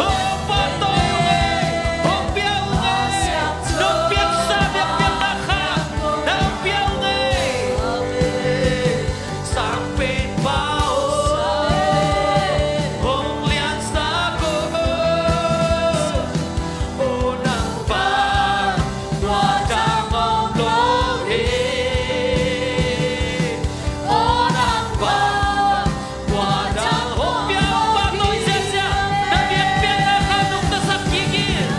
hong pahtawi ung ei, hong pia ung ei. Nong piaksa biakpiakna kha nang pia ung ei. Sang Penpa aw, hong liansak aw. Aw nang bang tua dang om lo hi. Aw nang bang tua dang om lo hi. Hong pia, hong pahtawi ziahziah. Na biakpiakna kha nungta sak kik in.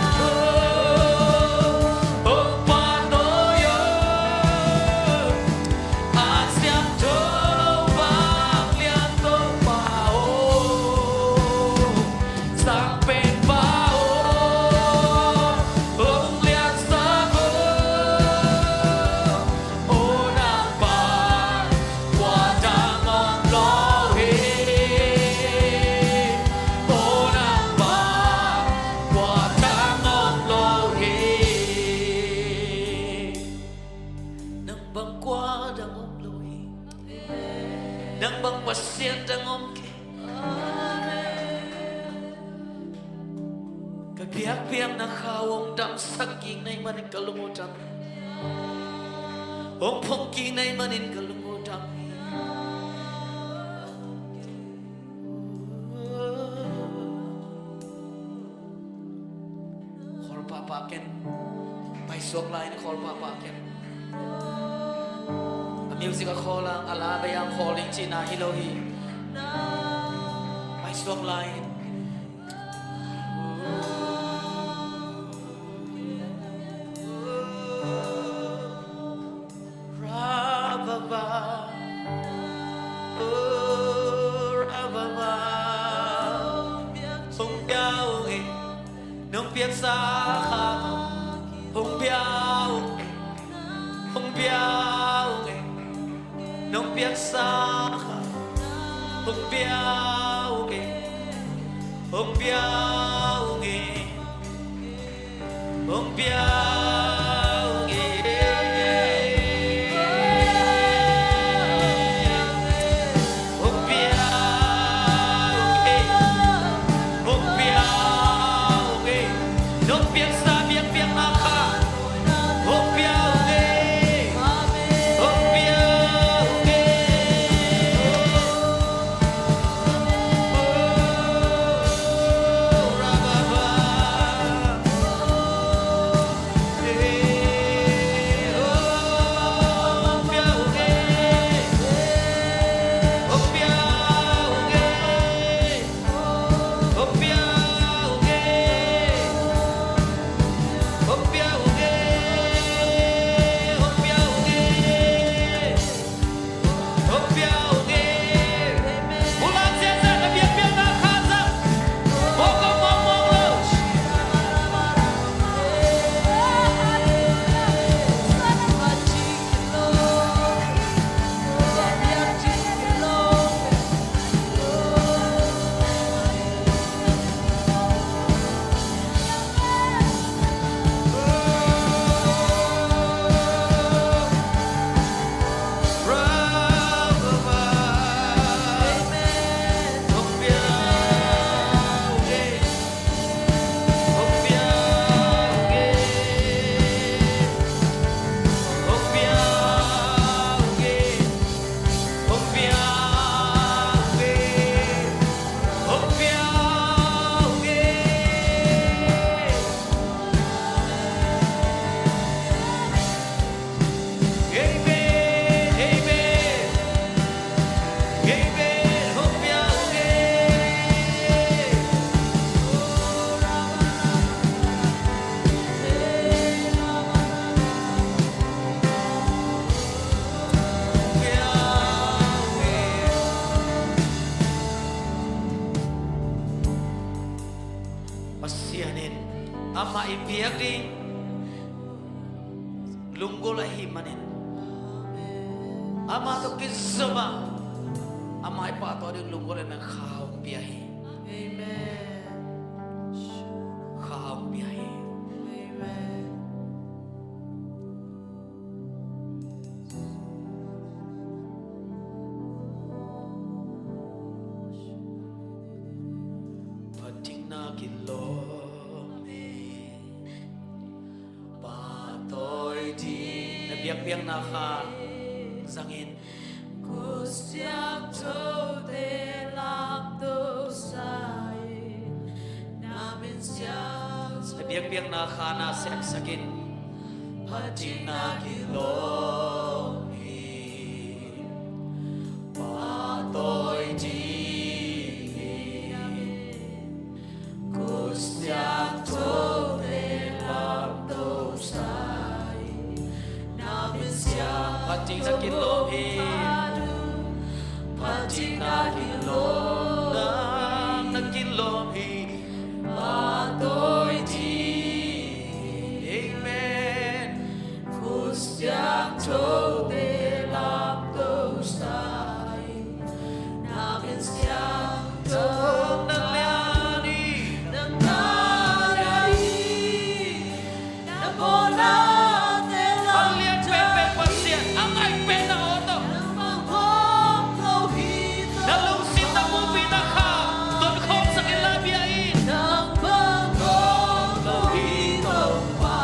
Hong pahtawi aw. A Siangtho Vang Lian Topa aw. Sang Penpa aw, hong liansak aw. Aw nang bang tua dang om lo hi. Aw nang bang tua dang om lo hi. Nang bang kua dang om lo hi. Nang bang Pasian dang om kei. Ka biakpiakna kha hong damsak kik na hih manin ka lung uh dam hi. Hong phong kik na hih manin ka lung uh dam hi. Khawl pahpah ken. Paisuak lai-in khawl pahpah ken. A music a khawl ang, a la bei ang khawl ding cihna hi lo hi. Paisuak lai-in. Ra-ba-ba, oh, ra-ba-ba. Hong pia ung ei, nong piaksa kha. Hong pia ung ei, hong pia ung ei, nong piaksa kha. Hong pia ung ei, hong pia ung ei. Pasian in amah i biak ding lunggulh ahih manin, amah tawh kizom a, amah i pahtawi ding lunggulh ahih manin kha hong pia hi. Amen. Kha hong pia hi. Amen. Phatna kilawm hi. Pahtawi ding. Na biakpiakna kha zangin. Khutsiangthote lamto sa in. Na min siang. Na biakpiakna kha na sepsak in. Phatna kilawm hi. Pahtawi ding hi. Khutsiangthote lamto sa in. Na min siang. Phatna kilawm hi. Phatna kilawm. Nang na kilawm hi. Pahtawi ding hi. Amen. Khutsiangthote lamto sa in. Na min siangtho na lian hi. Na lian hi. Na mawhnate lamto. A lian penpen Pasian a ngai pen na aw tawh. Nang bang om lo hi Topa. Na lungsim na muhpihna kha don khawm sak in, la bia in. Nang bang om lo hi Topa.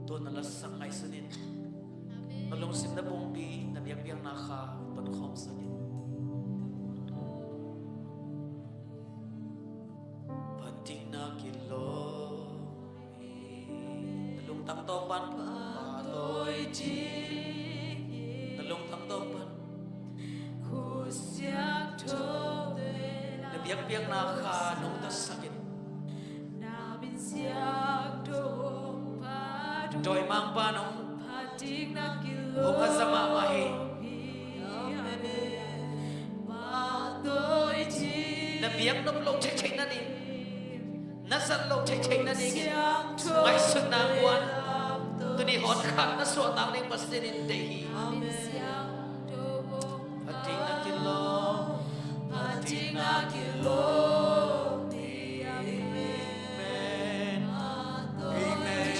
Tun na lasak ngaihsun in. Na lungsim na pumpi, na biakpiakna kha tonkhawm sak in. Phatkikna kilawm hi. Na lungtang tawng pan. Pha tawi ding hi. Na lungtang tawng pan. Khusiang tho te la. Na biakpiakna kha nungta sak in. Dawimangpa nong hong haza mahmah hi. Na biak nop loh theihtheih nading, na zat loh theihtheih nadingin ngaihsutna guan tuni hawnkhat na suahtak ding Pasian in deih hi. Phatkikna kilawm, phatkikna kilawm hi. Amen. Amen.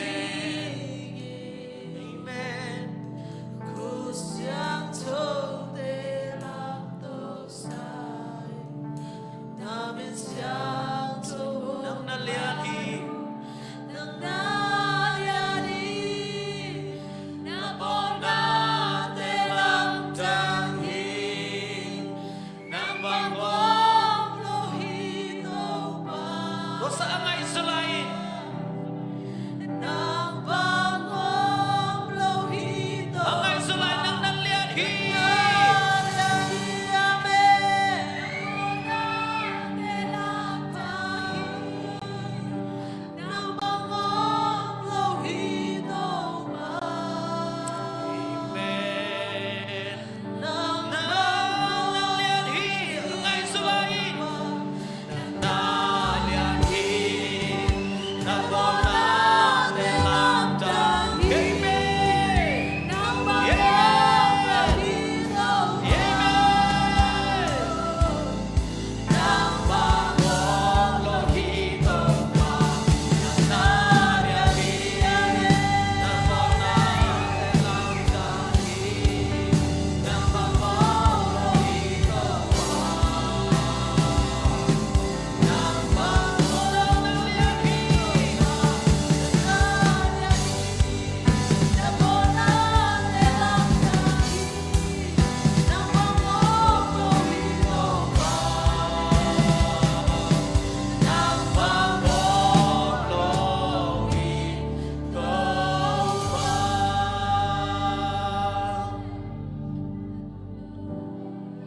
Amen. Khusiangtho te lam tawh sai. Na min siangtho. Nang na lian hi. Nang na lian hi. Na bawlnate lamdang hi. Nang bang om lo hi Topa. Tua sa a ngaihsut lai in. Nang bang om lo hi Topa. A ngaihsut lai, nang na lian hi. Nang na lian hi, amen. Nang bang om lo hi Topa. Amen. Nang bang om lo hi, ngaihsut lai in. Nang na lian hi, na bawlnate lamdang hi. Amen. Nang bang om lo hi Topa. Amen.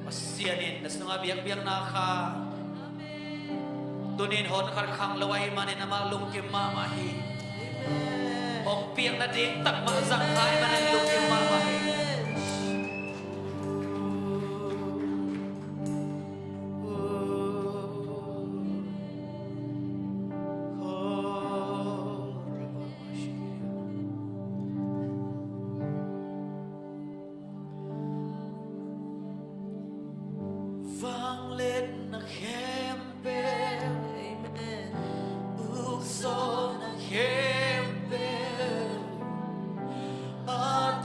Pasian in na sungah biakpiakna kha. Tuni in hawnkhat khang lo ahih manin amah lungkim mahmah hi. Hong piak nading tak mah zang kha ahih manin lungkim mahmah hi. Vangliatna khempeuh. Amen. Ukzawhna khempeuh. A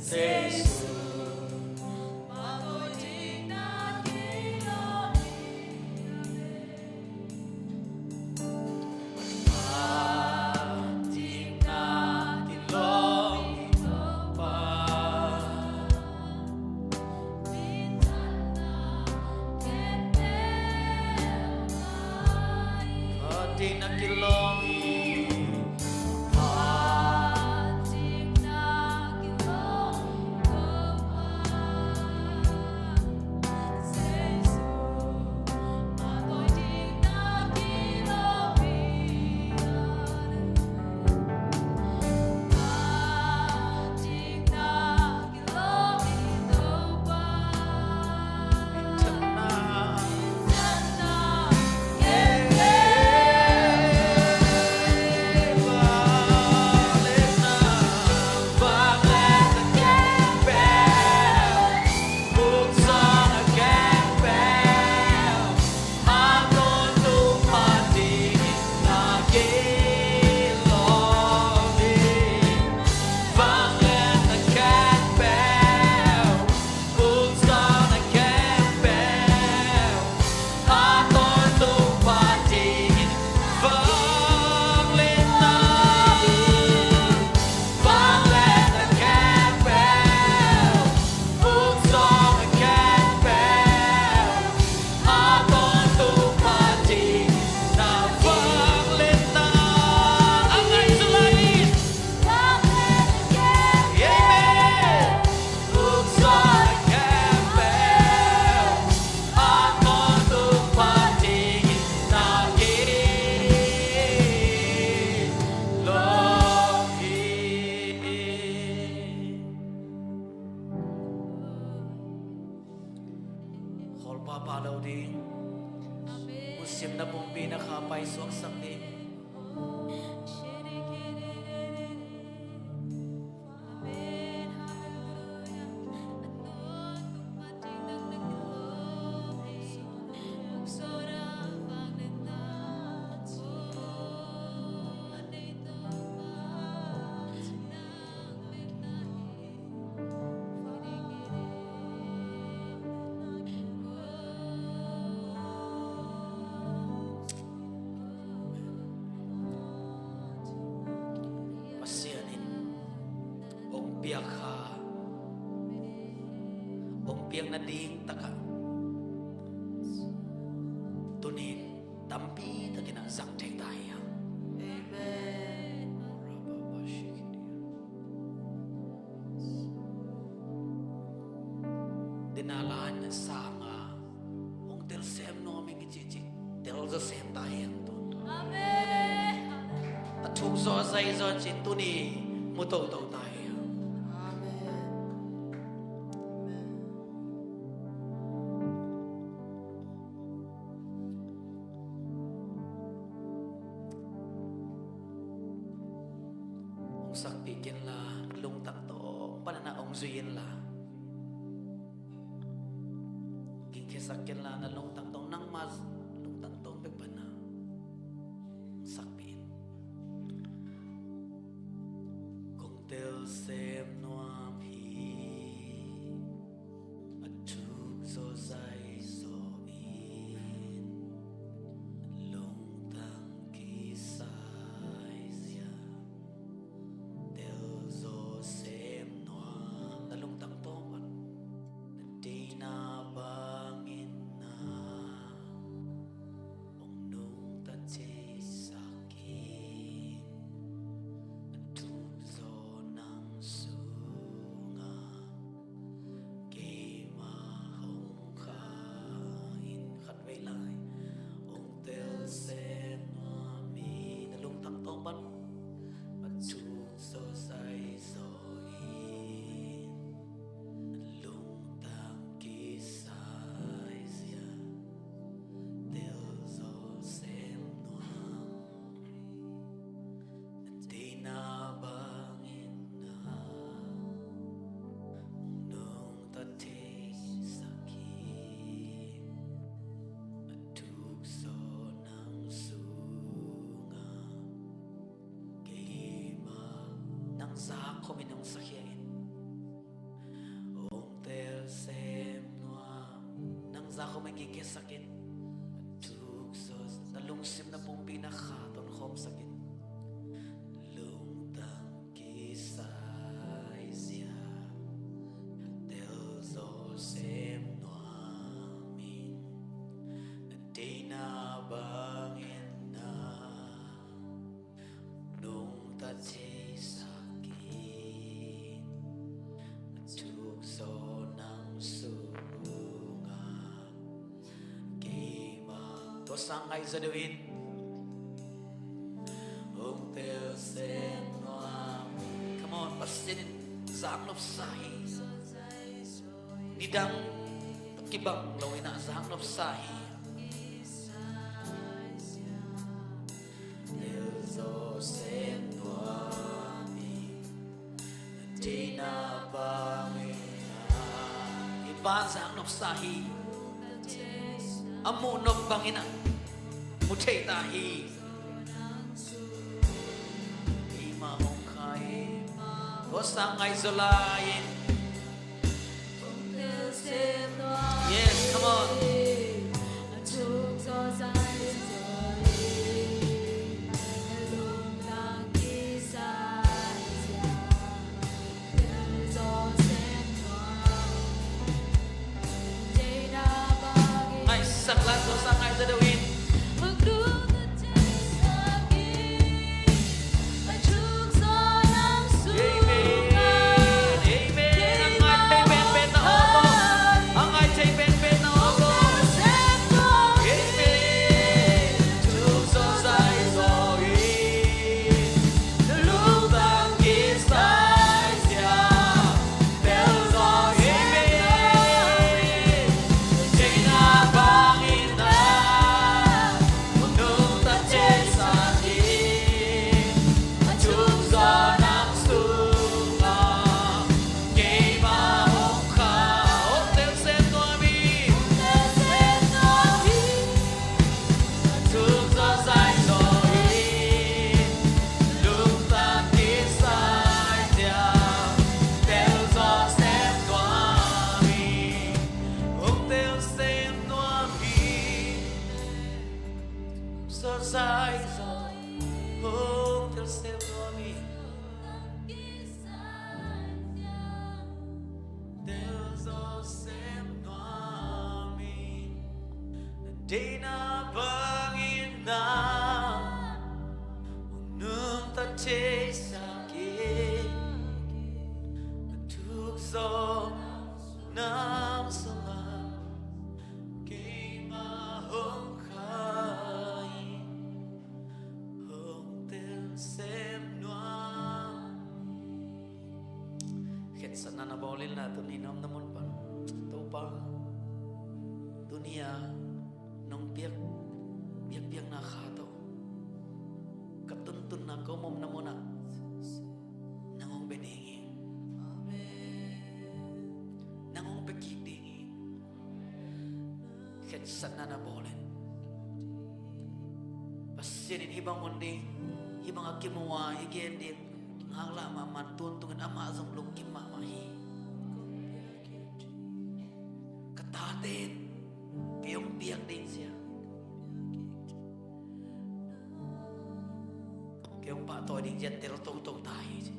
Jesu. Khawl pahpah lo ding. Amen. Musimna pumpi na kha paisuaksak ding. Pasian in hong piak kha, hong piak nading takah tuni in tampi takin a zang thei ta hi hang. Amen. Dena lai na sang a hong tel sem nuam ing i cih cih tel zaw sem ta hi hang tun. Amen. A thuk zaw a zai zaw cih tuni mu toto ta hi hang. Amen. Amen. Hong sakpih kin la, lungtang tawh pan a na hong zui in la. Gingkhiasak kin la, na lungtang tawh, nangma lungtang tawh bek pan a hong sakpih in. Kong tel sem nuam hi. A thuk zaw zai zaw in, lungtang kisai zia, tel zaw sem nuam. Na lungtang tawh pan, na deihna bangin na Za khawm a kikhiasak in. Thuk zaw na lungsim na pumpi na kha ton khawmsak in. Lungtang kisai zia telzaw sem nuam in. Na deihna bangin na nungta theisak in. Thuk zaw nang sungah keima. Tua sang ngaih zaw deuh in. Hong telsen nuam. Come on, Pasian in zak nopsa hi. Nidang kibang lo in ah zak nopsa hi. Telzaw sem nuam in. Deihna bangin ah i Pa zak nopsa hi. A muh nop bangin ah mu thei ta hi. Keima hong kha in. Tua sang ngaih zaw lai in. Yes, come on. Ngaihsak la, tua sang ngaih zaw deuh in. Amen. Amen. A ngai thei penpen na aw ko. A ngai thei penpen na aw ko. Amen. Thuk zaw zai zaw in. Lungtang kisai zia. Telzaw. Amen. Deihna bangin na nungta theisak in. A thuk zaw nang sungah keima hong kha. Hong telsen nuam in. A thuk zaw zai zaw in. Lungtang kisai zia. Telzaw sem nuam in. Hong telsen nuam in. Zaw zai zaw. Hong telsen nuam in. Telzaw sem nuam in. Na deihna bangin na hong nungta theisak in. Na thuk zaw nang sungah keima hong kha in. Hong telsen nuam. Khensatna na bawl in la, tuni na omna mun pan Topa, tuni a nong piak biakpiakna kha tawh ka tuntunna ka om omna munah nang hong bia ding hi. Nang hong bia kik ding hi. Khensatna na bawl in. Pasian in hih bang hun ding, hih bang a kimu a i gen ding ngaklah mahmah, tuntungin amah zong lungkim mahmah hi. Ka tate in kei hong piak ding zia, kei hong pahtawi ding zia tel toto ta hi ci.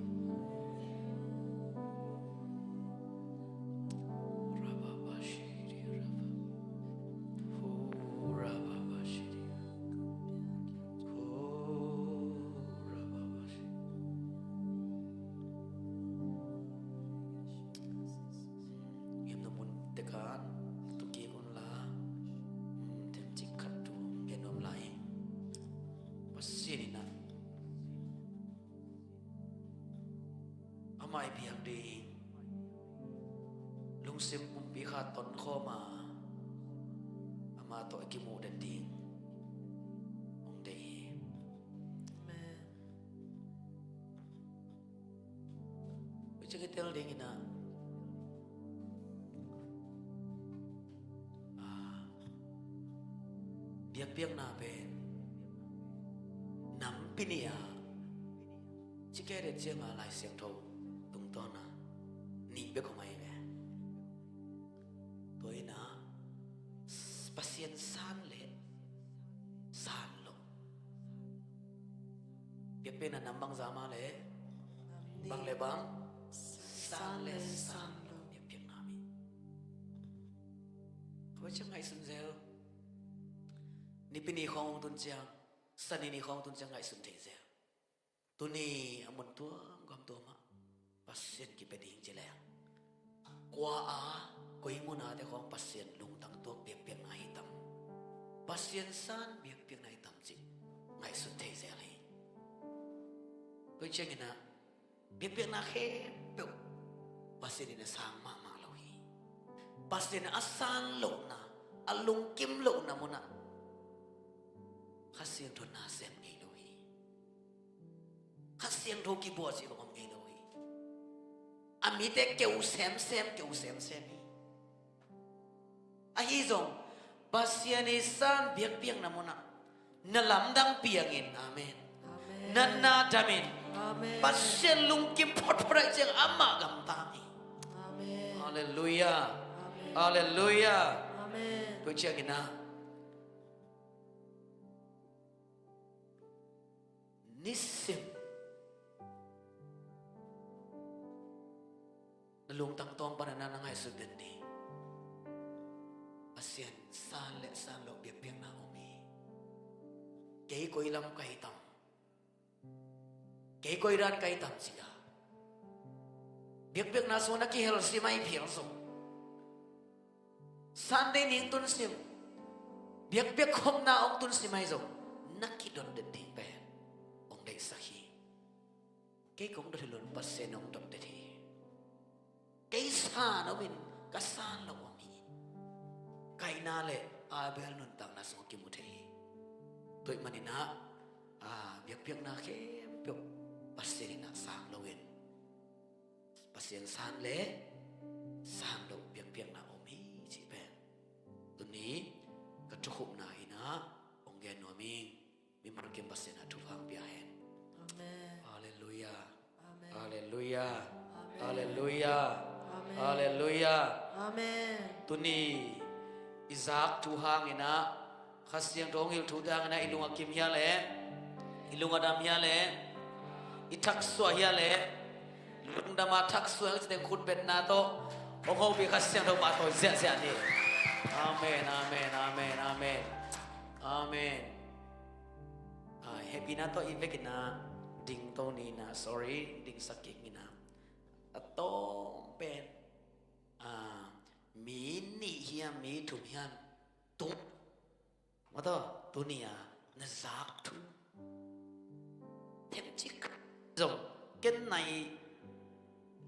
Ngiamna mun tekah tu kik un la, themcik khat tu gen nuam lai. Pasian in ah amah i biak ding lungsim pumpi kha tonkhawm a, amah tawh i kimuh den ding hong deih hi. Amen. Ui cik i tel dingin ah, ah, biakpiakna pen nampi nih ah, cik i tel ciangah Lai Siangtho tungtawn ah nih bek om ahi ve. Tua in ah Pasian san le san lo. Biakpiakna nam bangzah mah le bang le bang, san le san lo biakpiakna om hi. Khawi ciang ngaihsun zel. Nipi ni khawng hong tun ciang, Sani ni khawng hong tun ciang ngaihsun thei zel. Tuni a mun tuamtuam ah Pasian kipia ding ci leng, kua a, koi mun a te khawng Pasian lungtang tuak biakpiakna hi tam, Pasian san biakpiakna hi tam cih ngaihsun thei zel hi. Tua ciangin ah biakpiakna khempeuh Pasian in a sang mahmah lo hi. Pasian a san lohna, a lungkim lohna munah Kha Siangtho na sem ngei lo hi. Kha Siangtho kibuah cih bang om ngei lo hi. A mite keu semsem, keu semsem hi. Ahi zong Pasian i san biakpiakna munah na lamdang piangin, amen. Amen. Na na damin, amen. Pasian lungkim photphot ahih ciang amah gamtang hi. Amen. Halleluiah. Amen. Halleluiah. Amen. Tua ciangin ah nisim na lungtang tawng pan a na ngaihsut den ding. Pasian san le san lo biakpiakna om hi. Kei koi lam ka hi tam, kei koi dan ka hi tam ci a, biakpiakna sungah na kihel sim ahi phial zong, Sunday ni hong tun sim, biakpiak khopna hong tun sim ahi zong, na kidon den ding pen hong deihsak hi. Kei kong dot hi lo in Pasian hong dot den hi. Kei san om in ka san lo om hi. Kaina le Abel nuntakna sungah kimu thei hi. Tua ahih manin ah, a, biakpiakna khempeuh Pasian in ah sang lo in, Pasian san le san lo biakpiakna om hi cih pen tuni ka thukhupna in ah hong gen nuam ing. Mimal kim Pasian a thupha hong pia hen. Amen. Halleluiah. Amen. Halleluiah. Amen. Halleluiah. Amen. Halleluiah. Amen. Tuni i zak thu hangin ah, Kha Siangtho hong hilh thute hangin ah i lung a kim hia leh, i lung a dam hia leh, i thak suah hia leh, lungdam a thak suah hang cite khutbetna tawh hong hopih Kha Siangtho pahtawi ziahziah ni. Amen, amen, amen, amen. Amen. A, hehpihna tawh i vekin ah dingto ni in ah, sorry, dingsak kik ni in ah. A tawm pen, a, mi nih hiam, mi thum hiam, tu, maw taw, tuni a na zak thu themcik zong, ken nai,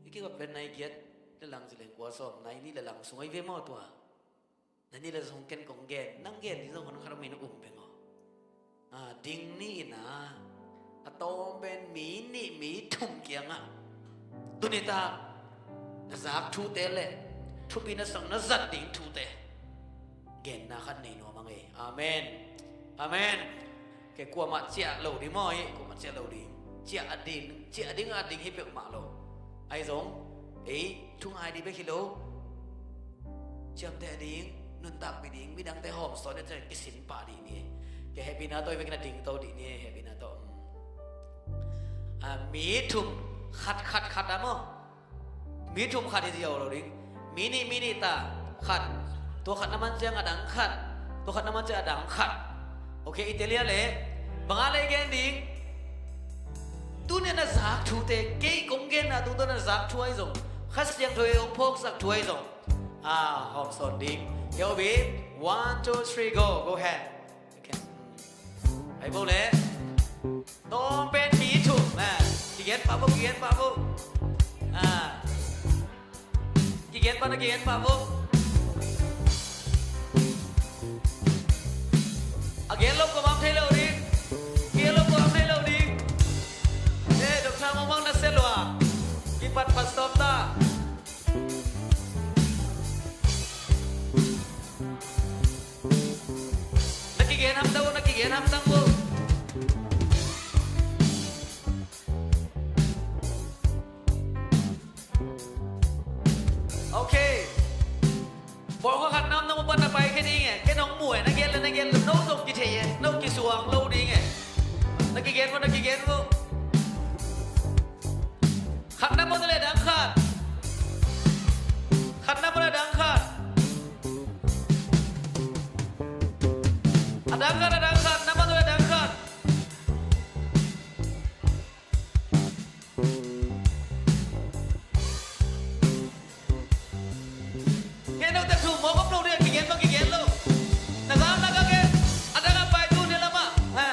i kikop pen nai giat le lang ci leng kua sawm, nai nih le lang sung ahi ve maw tua. Na nih le sung ken kong gen, nang gen ding zong hong khat om in um peng aw. A, ding ni in ah, a tawm pen mi nih mi thum kiangah tuni tak na zak thute le thupi na sang na zat ding thute genna khat nei nuam a ngei. Amen. Amen. Kei kuamah ciah lo ding maw, ei kuamah ciah lo ding. Ciah a ding, ciah a ding a ding hi peuhmah lo. Ahi zong ei thu ngai ding bek hi lo. Ciamteh ding, nuntakpih ding, midangte hawmsawn ding, kisin pah ding ni. Kei hehpihna tawh i vekin a dingto ding ni, hehpihna tawh. A, mi thum khat khat khat a maw. Mi thum khat hi ziau lo ding. Mi nih, mi nih ta khat. Tua khat na man ciang a dang khat. Tua khat na man ciang a dang khat. Ok, i tel hia leh. Bang a leh gen ding. Tuni a na zak thute, kei kong genna tungtawn a na zak thu ahi zong, Kha Siangtho in hong phawksak thu ahi zong, a, hawmsawn ding. Kei hawm in. One, two, three, go. Go ahead. Ok. Ai bo le. Tawm pen mi thum. A, kigen pah bo, kigen pah bo. A. Kigen pah na, kigen pah bo. A gen lo kua mah om thei lo ding. Gen lo kua mah om thei lo ding. Eh, Doctor Mawng Mang na sia lua. Kipat phat sawm ta. Na kigen hamtang uh, na kigen hamtang uh. Ok. Pawlkhat khat namnam uh pan na pai ding e, ken hong mu e, na gen le, na gen le, no zong kithei e, no kisuang lo ding e. Na kigen vo, na kigen vo. Khat na mu le dang khat. Khat na mu le dang khat. A dang khat, a dang khat, na mu le dang khat. Gen lo, tek thu mawk om lo ding, kigen lo, kigen lo. Na zam na ka gen. A dang a pai tu ne lamah. Ha.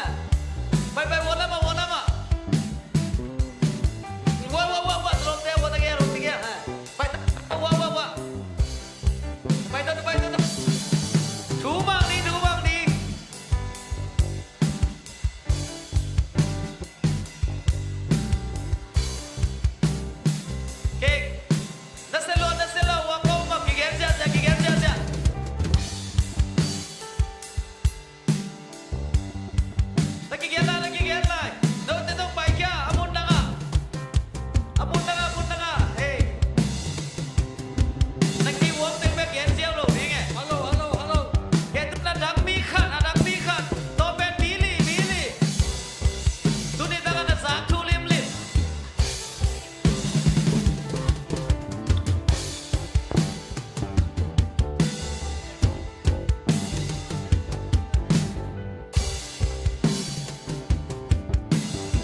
Pai, pai, wall lamah, wall lamah. Wall, wall, wall, wall, lawmte, wall ta gen, lawmte gen. Ha. Pai ta, wall, wall, wall. Pai ta, pai ta, ta. Thu mang ni, thu mang ni. Kei. Na se lo, na se lo, wa ko ma, kigen ziahziah, kigen ziahziah. Na kigen lai, na kigen lai. No, te tong pai kia, a mun dang ah. A mun dang ah, a mun dang ah. Hey. Na kiwam teng bek gen ziau lo ding e. Hello, hello, hello. Kei tu na dang mi khat, a dang mi khat. Tua pen mi li, mi li. Tuni dang a na zak thu limlim.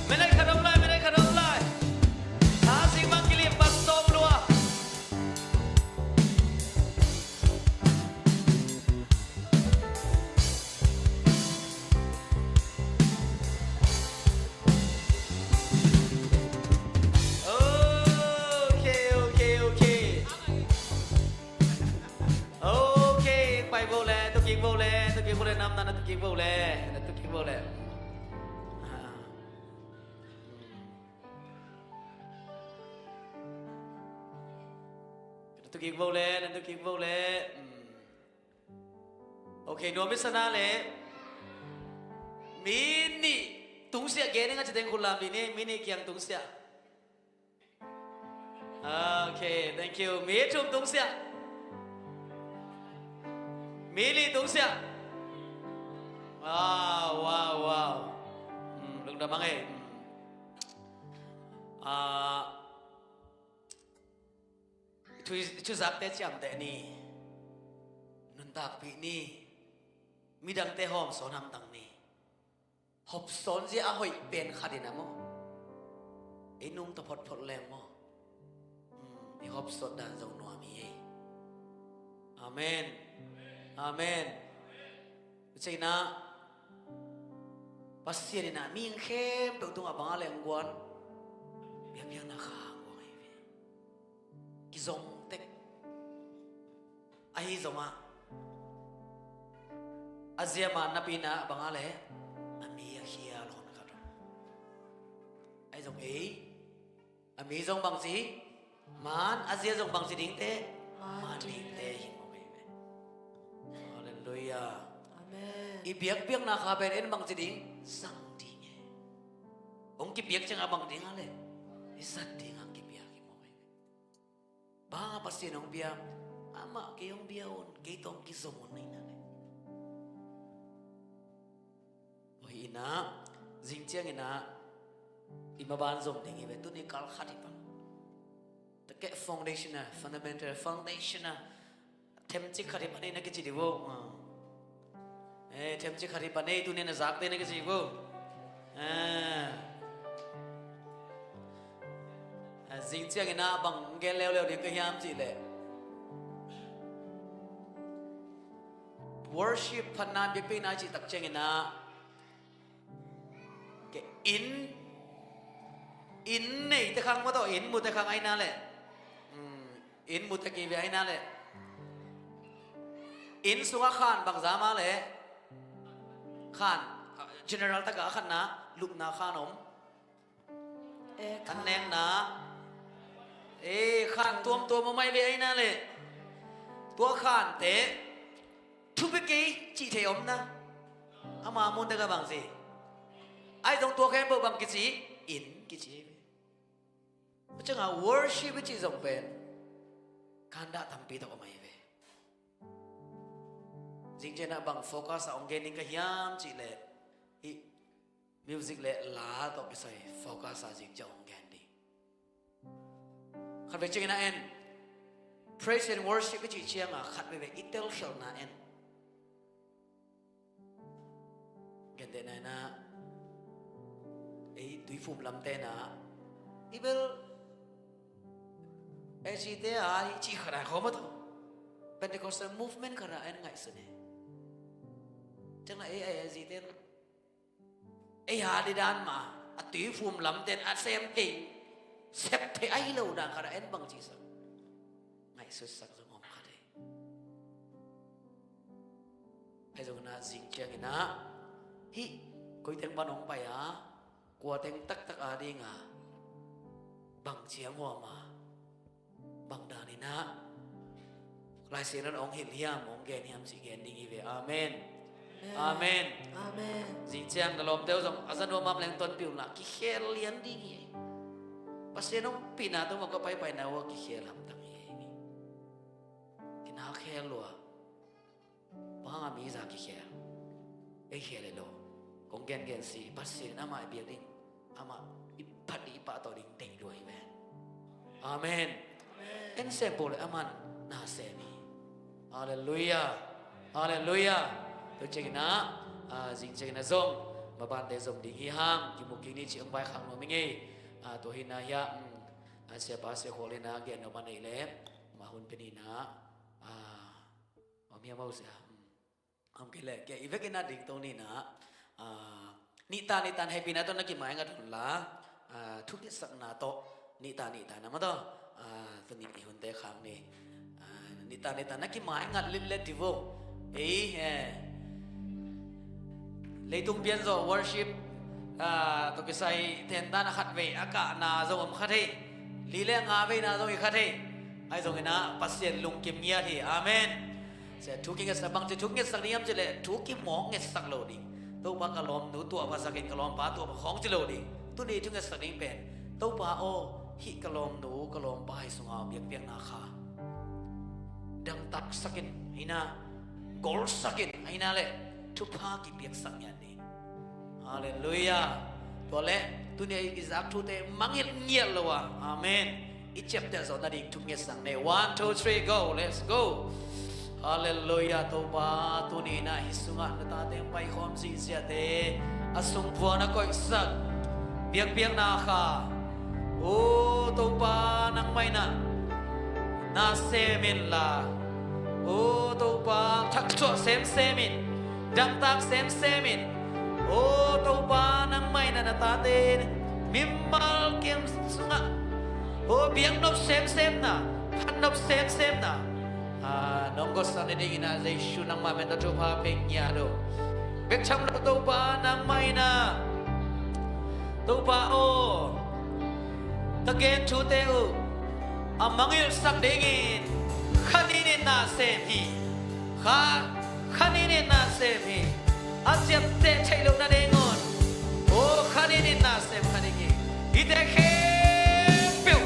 Minute khat om lai, minute khat om lai. Tha sing bang kilim bang tawm lua. Ok, ok, ok. Ok, pai vo le, tu kik vo le, tu kik vo le, nam na, na tu kik vo le, na tu kik vo le. Ah. Na tu kik vo le, na tu kik vo le. Hmm. Ok, nuam i sana le. Mi nih tungsiah gen ing a, ci teng khut lam dih ni, mi nih kiang tungsiah. Ok, thank you. Mi thum tungsiah. Mi li tungsiah. Wow, wow, wow. Hmm, lungdam ang e. Hmm. Ah, i thu, i thuzakte ciamteh ni. Nuntakpih ni. Midangte hawm sawn hamtang ni. Hop sawn zia a hoih pen khat in a maw, ei nungta photphot leng maw. Hmm, i hop sawn dan zong nuam hi ei. Amen. Amen. Cina Pasian in a mihing khempeuh tungah bang a leng guan, biakpiakna kha hang guang ahi ve. Kizom tek. Ahi zongah a ziaman napi-in ah bang a le, a mi a khial hon khat hon. Ahi zong ei, a mi zong bang ci, man, a zia zong bang ci dingte, man dingte hi mawk ei ve. Halleluiah. Amen. I biakpiakna kha pen en bang ci ding, zang ding e. Hong kipiak ciangah bang ding a le, i zat dingah kipiak hi mawk ei ve. Bang a Pasian hong bia, amah kei hong bia un, kei tawh hong kizom un, na hi na le. Tua hi in ah, zing ciangin ah, i maban zom ding hi ve, tuni kal khat hi pan. Takeh foundational, fundamental, foundational. Themcik khat hi pan ei na kici dih vo. Ah. Eh, themcik khat hi pan ei, tuni na zakte na kici vo. Ah. Ah, zing ciangin ah bang gen leuleu ding ka hiam cih leh, worship phatna biakpiakna cih tak ciangin ah, ke inn, inn neite khang maw tawh, inn mute khang ahi na leh. Hmm, inn mute kive ahi na leh. Inn sungah khan bangza mah leh. Khan, general takah a khatna, lupna khan om. Eh, an khan nekna. Eh, khan tuamtuam om ahi ve ahi na leh. Tua khante, thupi kei cih thei om na. Ama mun takah bang ci. Ahi zong tua khempeuh bang kici, inn kici ahi ve. Tua ciangah worship i cih zong pen, khandah tampi tak om ahi ve. Zing ciangin ah bang focus a hong gen ding ka hiam cih leh, hih music le la tawh kisai focus a zing ciang hong gen ding. Khat vei ciangin ah en, praise and worship i cih ciang a khat veve i telkhialhna en. Gentehna in ah, ei Tuifum lamte in ah, i bel A Z te a i cih khat a khawm a tawh, Pentecostal movement khat a en ngaihsun e. Ciang na ei, ei A Z te ei a didan mah a Tuifum lamte in a sem thei, sep thei ahi lo dan khat a en bang cihsak, ngaihsutsak zong om kha thei. Ahi zongin ah zing ciangin ah hih koi teng pan hong pai a, kua teng taktak a ding a, bang ciang huam a, bang dan in ah Lai Siangtho in hong hilh hiam, hong gen hiam cih gen ding hi ve. Amen. Amen. Amen. Zing ciang na lawmte uh zong a za nuam a, leng tonpih un la, kikhel lian ding hi. Pasian hong pina tung mawk a paipaina uh a kikhel hamtang hi. Kina khel lua. Bang hang a mi za kikhel? Ei khel e lo. Kong gengen si, Pasian in amah i biak ding, amah i phat ding, i pahtawi ding deih lua hi ven. Amen. En sem peuh le aman na sem hi. Halleluiah. Halleluiah. Tua ciangin ah, ah, zing ciangin ah zong mabante zong ding hi hang, kimu kik ni ci hong vaikhak nuam hi ngei. Ah, tua hi na hiah, mm, ah, siapa sia khual hi na gen nuam a neih le, mah hun pen hi na, ah, om hiam, om sia. Hmm. Om kei le, kei i vekin a ding to ni na, ah, nihta nihtan hehpihna tawh na kimaingat hun la, ah, thukitsakna tawh nihta nihtan a ma tawh, ah, tuni i hunte khak ni. Ah, nihta nihtan na kimaingat lit le divo. Ei, eh. Leitung pian zawh worship, ah, tawh kisai tentan a khat vei a kahna zong om kha thei. Li le nga veina zong hi kha thei. Ahi zongin ah Pasian lungkim ngiat hi. Amen. Sia, thu kingetsak bang ci, thu kingetsak ding hiam cih leh thu kimawk ngetsak lo ding. Topa, ka lawmnu tuahpha sak in, ka lawmpa tuahpha khawng ci lo ding. Tuni thu ngetsak ding pen, Topa aw, hih ka lawmnu ka lawmpa hi sungah biakpiakna kha dangtaksak in, hi na, golsak in, hi na le thupha kipiaksak ngiat ding. Halleluiah. Tua leh tuni a i zak thute mangngilh ngiat lo a. Amen. I ciapteh zawh nading thu ngetsak ni. One, two, three, go. Let's go. Halleluiah. Topa, tuni in ah hih sungah na tate hong paikhawm ziahziahte a sung puan a koihsak biakpiakna kha, o Topa, nangmah in ah na sem inla, o Topa, thaksuah semsem in, dangtak semsem in. O Topa, nangmah in ah na tate mimal kiang sungah, o, biaknop semsemna, phatnop semsemna, a, nong gawtsak nadingin ah Jesu nangmah min tawh thupha pia ngiat uh. Bek tham lo, Topa, nangmah in ah, Topa aw, ka gen thute uh a mangngilhsak dingin kha ninin na sem hi. Kha, kha ninin na sem hi. A ciapteh theih loh nadingun, o, kha ninin na sem kha ding hi. Hihte khempeuh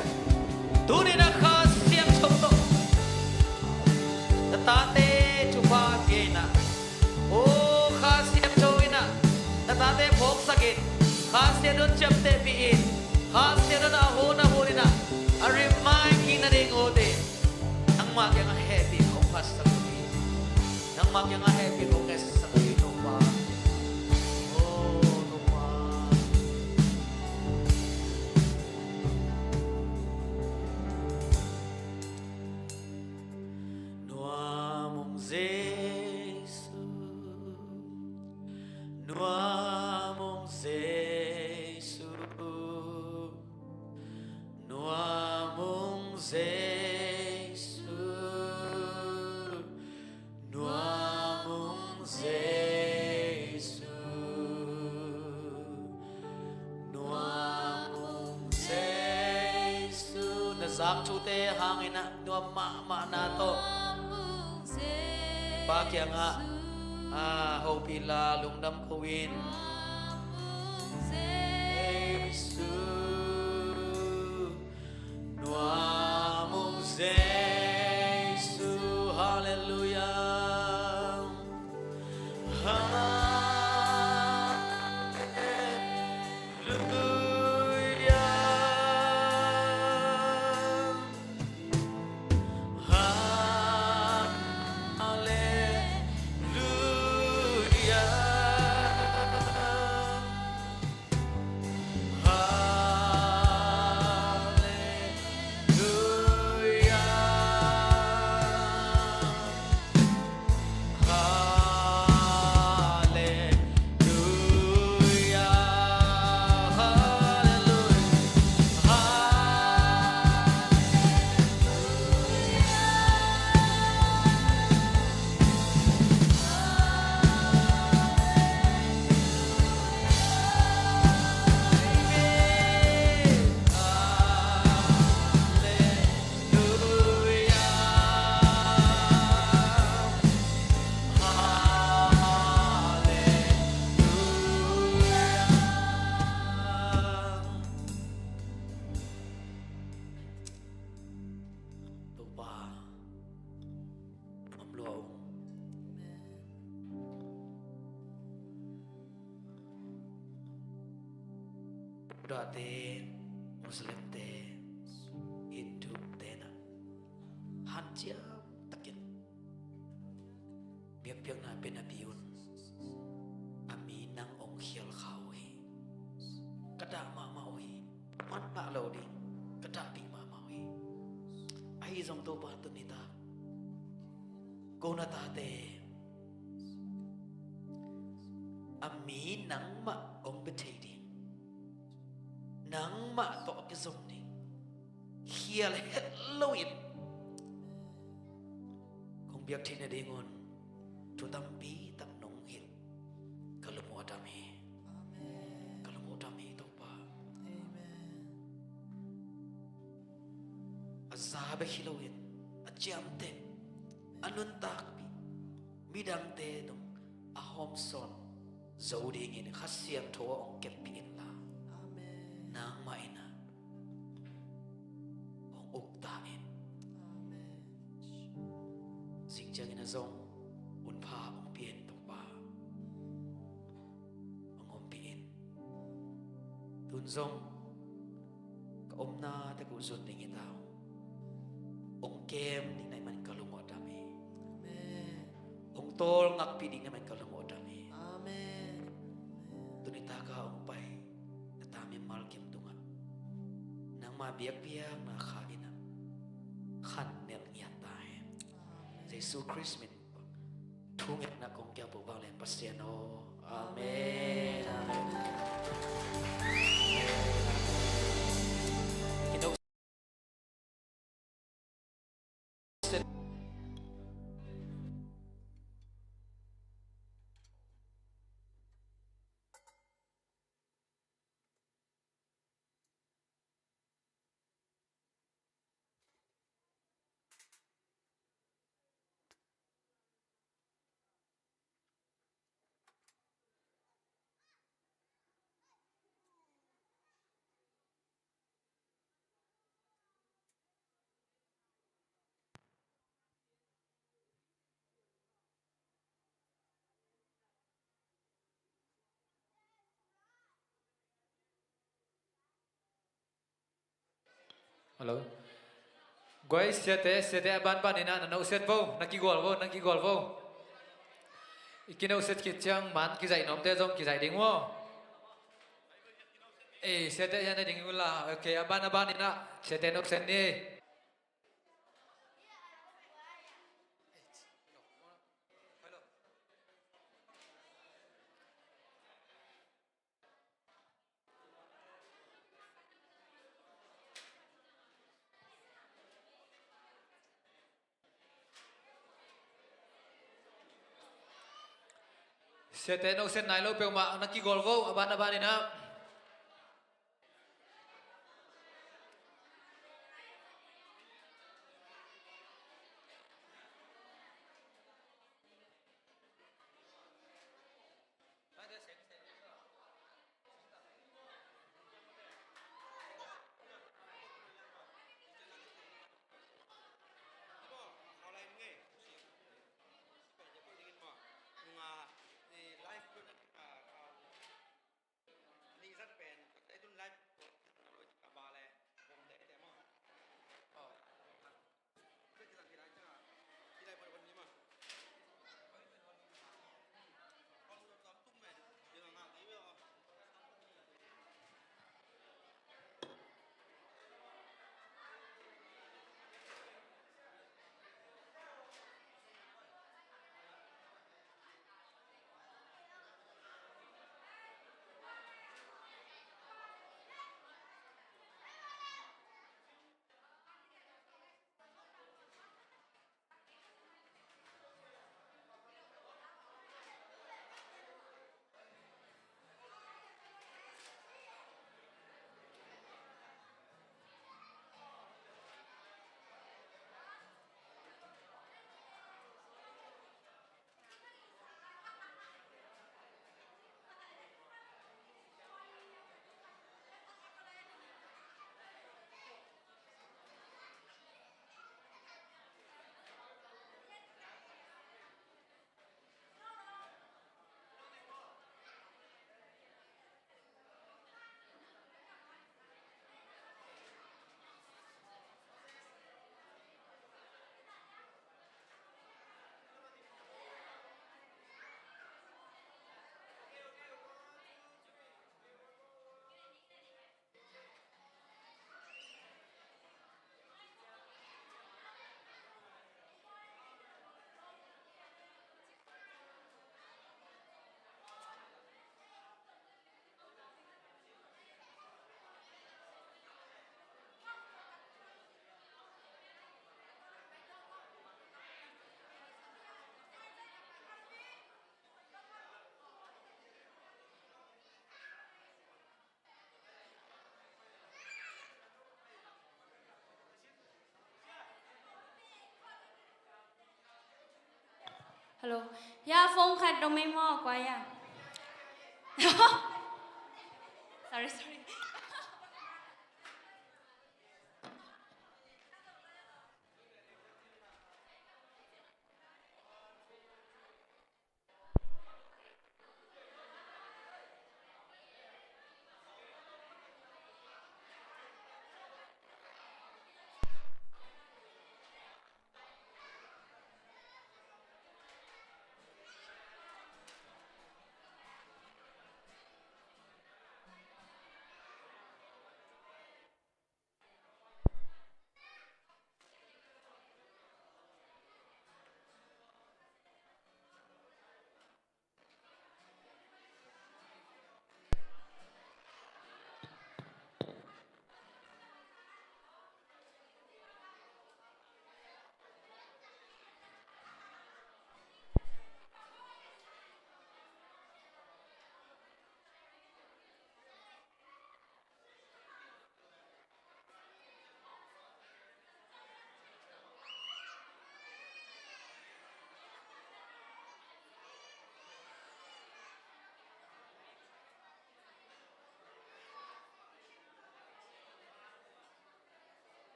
tuni in ah Kha Siangtho tawh na tate thupha pia in ah, o, Kha Siangtho in ah na tate phawksak in, Kha Siangtho in ciaptehpih in, Kha Siangtho in a hun a hun in ah a remind kik nading, o, te, nangmah kiangah hehpih hong phatsak uh hi. Nangmah kiangah hehpih hong ngetsak uh hi, Topa. O, Topa. Nuam ung Jesu, nuam ung Jesu, nuam ung Jesu, nuam ung Jesu, nuam ung Jesu. Na zak thute hangin ah nuam mahmahna tawh Pa kiangah, a, hopih la, lungdam ko in. Jesu, nuam ung Jesu. Halleluiah. Buddhate, Muslimte, Hindute na hanciam takin biakpiakna pen a bi un. A mi nang hong khial kha uh hi. Ka dah mahmah uh hi. Man ngah lo ding. Ka dahpih mahmah uh hi. Ahi zong Topa, tuni tak ko na tate a mi nangmah hong bia thei ding, nangmah tawh a kizom ding, khial het loin kong biak theih nadingun thu tampi tak nong hilh. Ka lungmuang dam hi. Amen. Ka lungmuang dam hi, Topa. Amen. A za bek hi loin a ciamteh, a nuntakpih, midangte dong a hawmsawn zo dingin Kha Siangtho a hong kempih inla, amen, nangmah in a hong uk ta in. Amen. Zing ciangin a zong hun pha hong pia in, Topa. Hong ompih in. Tun zong ka omna tek uh zun ding hi ta uh. Hong kem ding na hih manin ka lungmuang dam hi. Amen. Hong tawlngakpih ding na hih manin ka lungmuang dam hi. Amen. Tuni taka hong pai na ta mimal kim tungah nangma biakpiakna Kha in a khan nelh ngiat ta hen. Amen. Jesu Khrist min thungetna kong kiap uh vanglian Pasian aw. Amen. Amen. Hello. Guai, siate, siate a banban in a, na nosiat vo, na kigual vo, na kigual vo. I kinosiat khit ciang man kizaih nuamte zong kizaih ding uh aw. Ei, siate hian a ding uh la. Ok, a ban, a ban in a, siate nosiat ni. Siate nosiat nai lo peuhmah na kigual vo, a ban, a ban in a. Hello. Ya phone khat dong mai maw, kua ya? Sorry, sorry.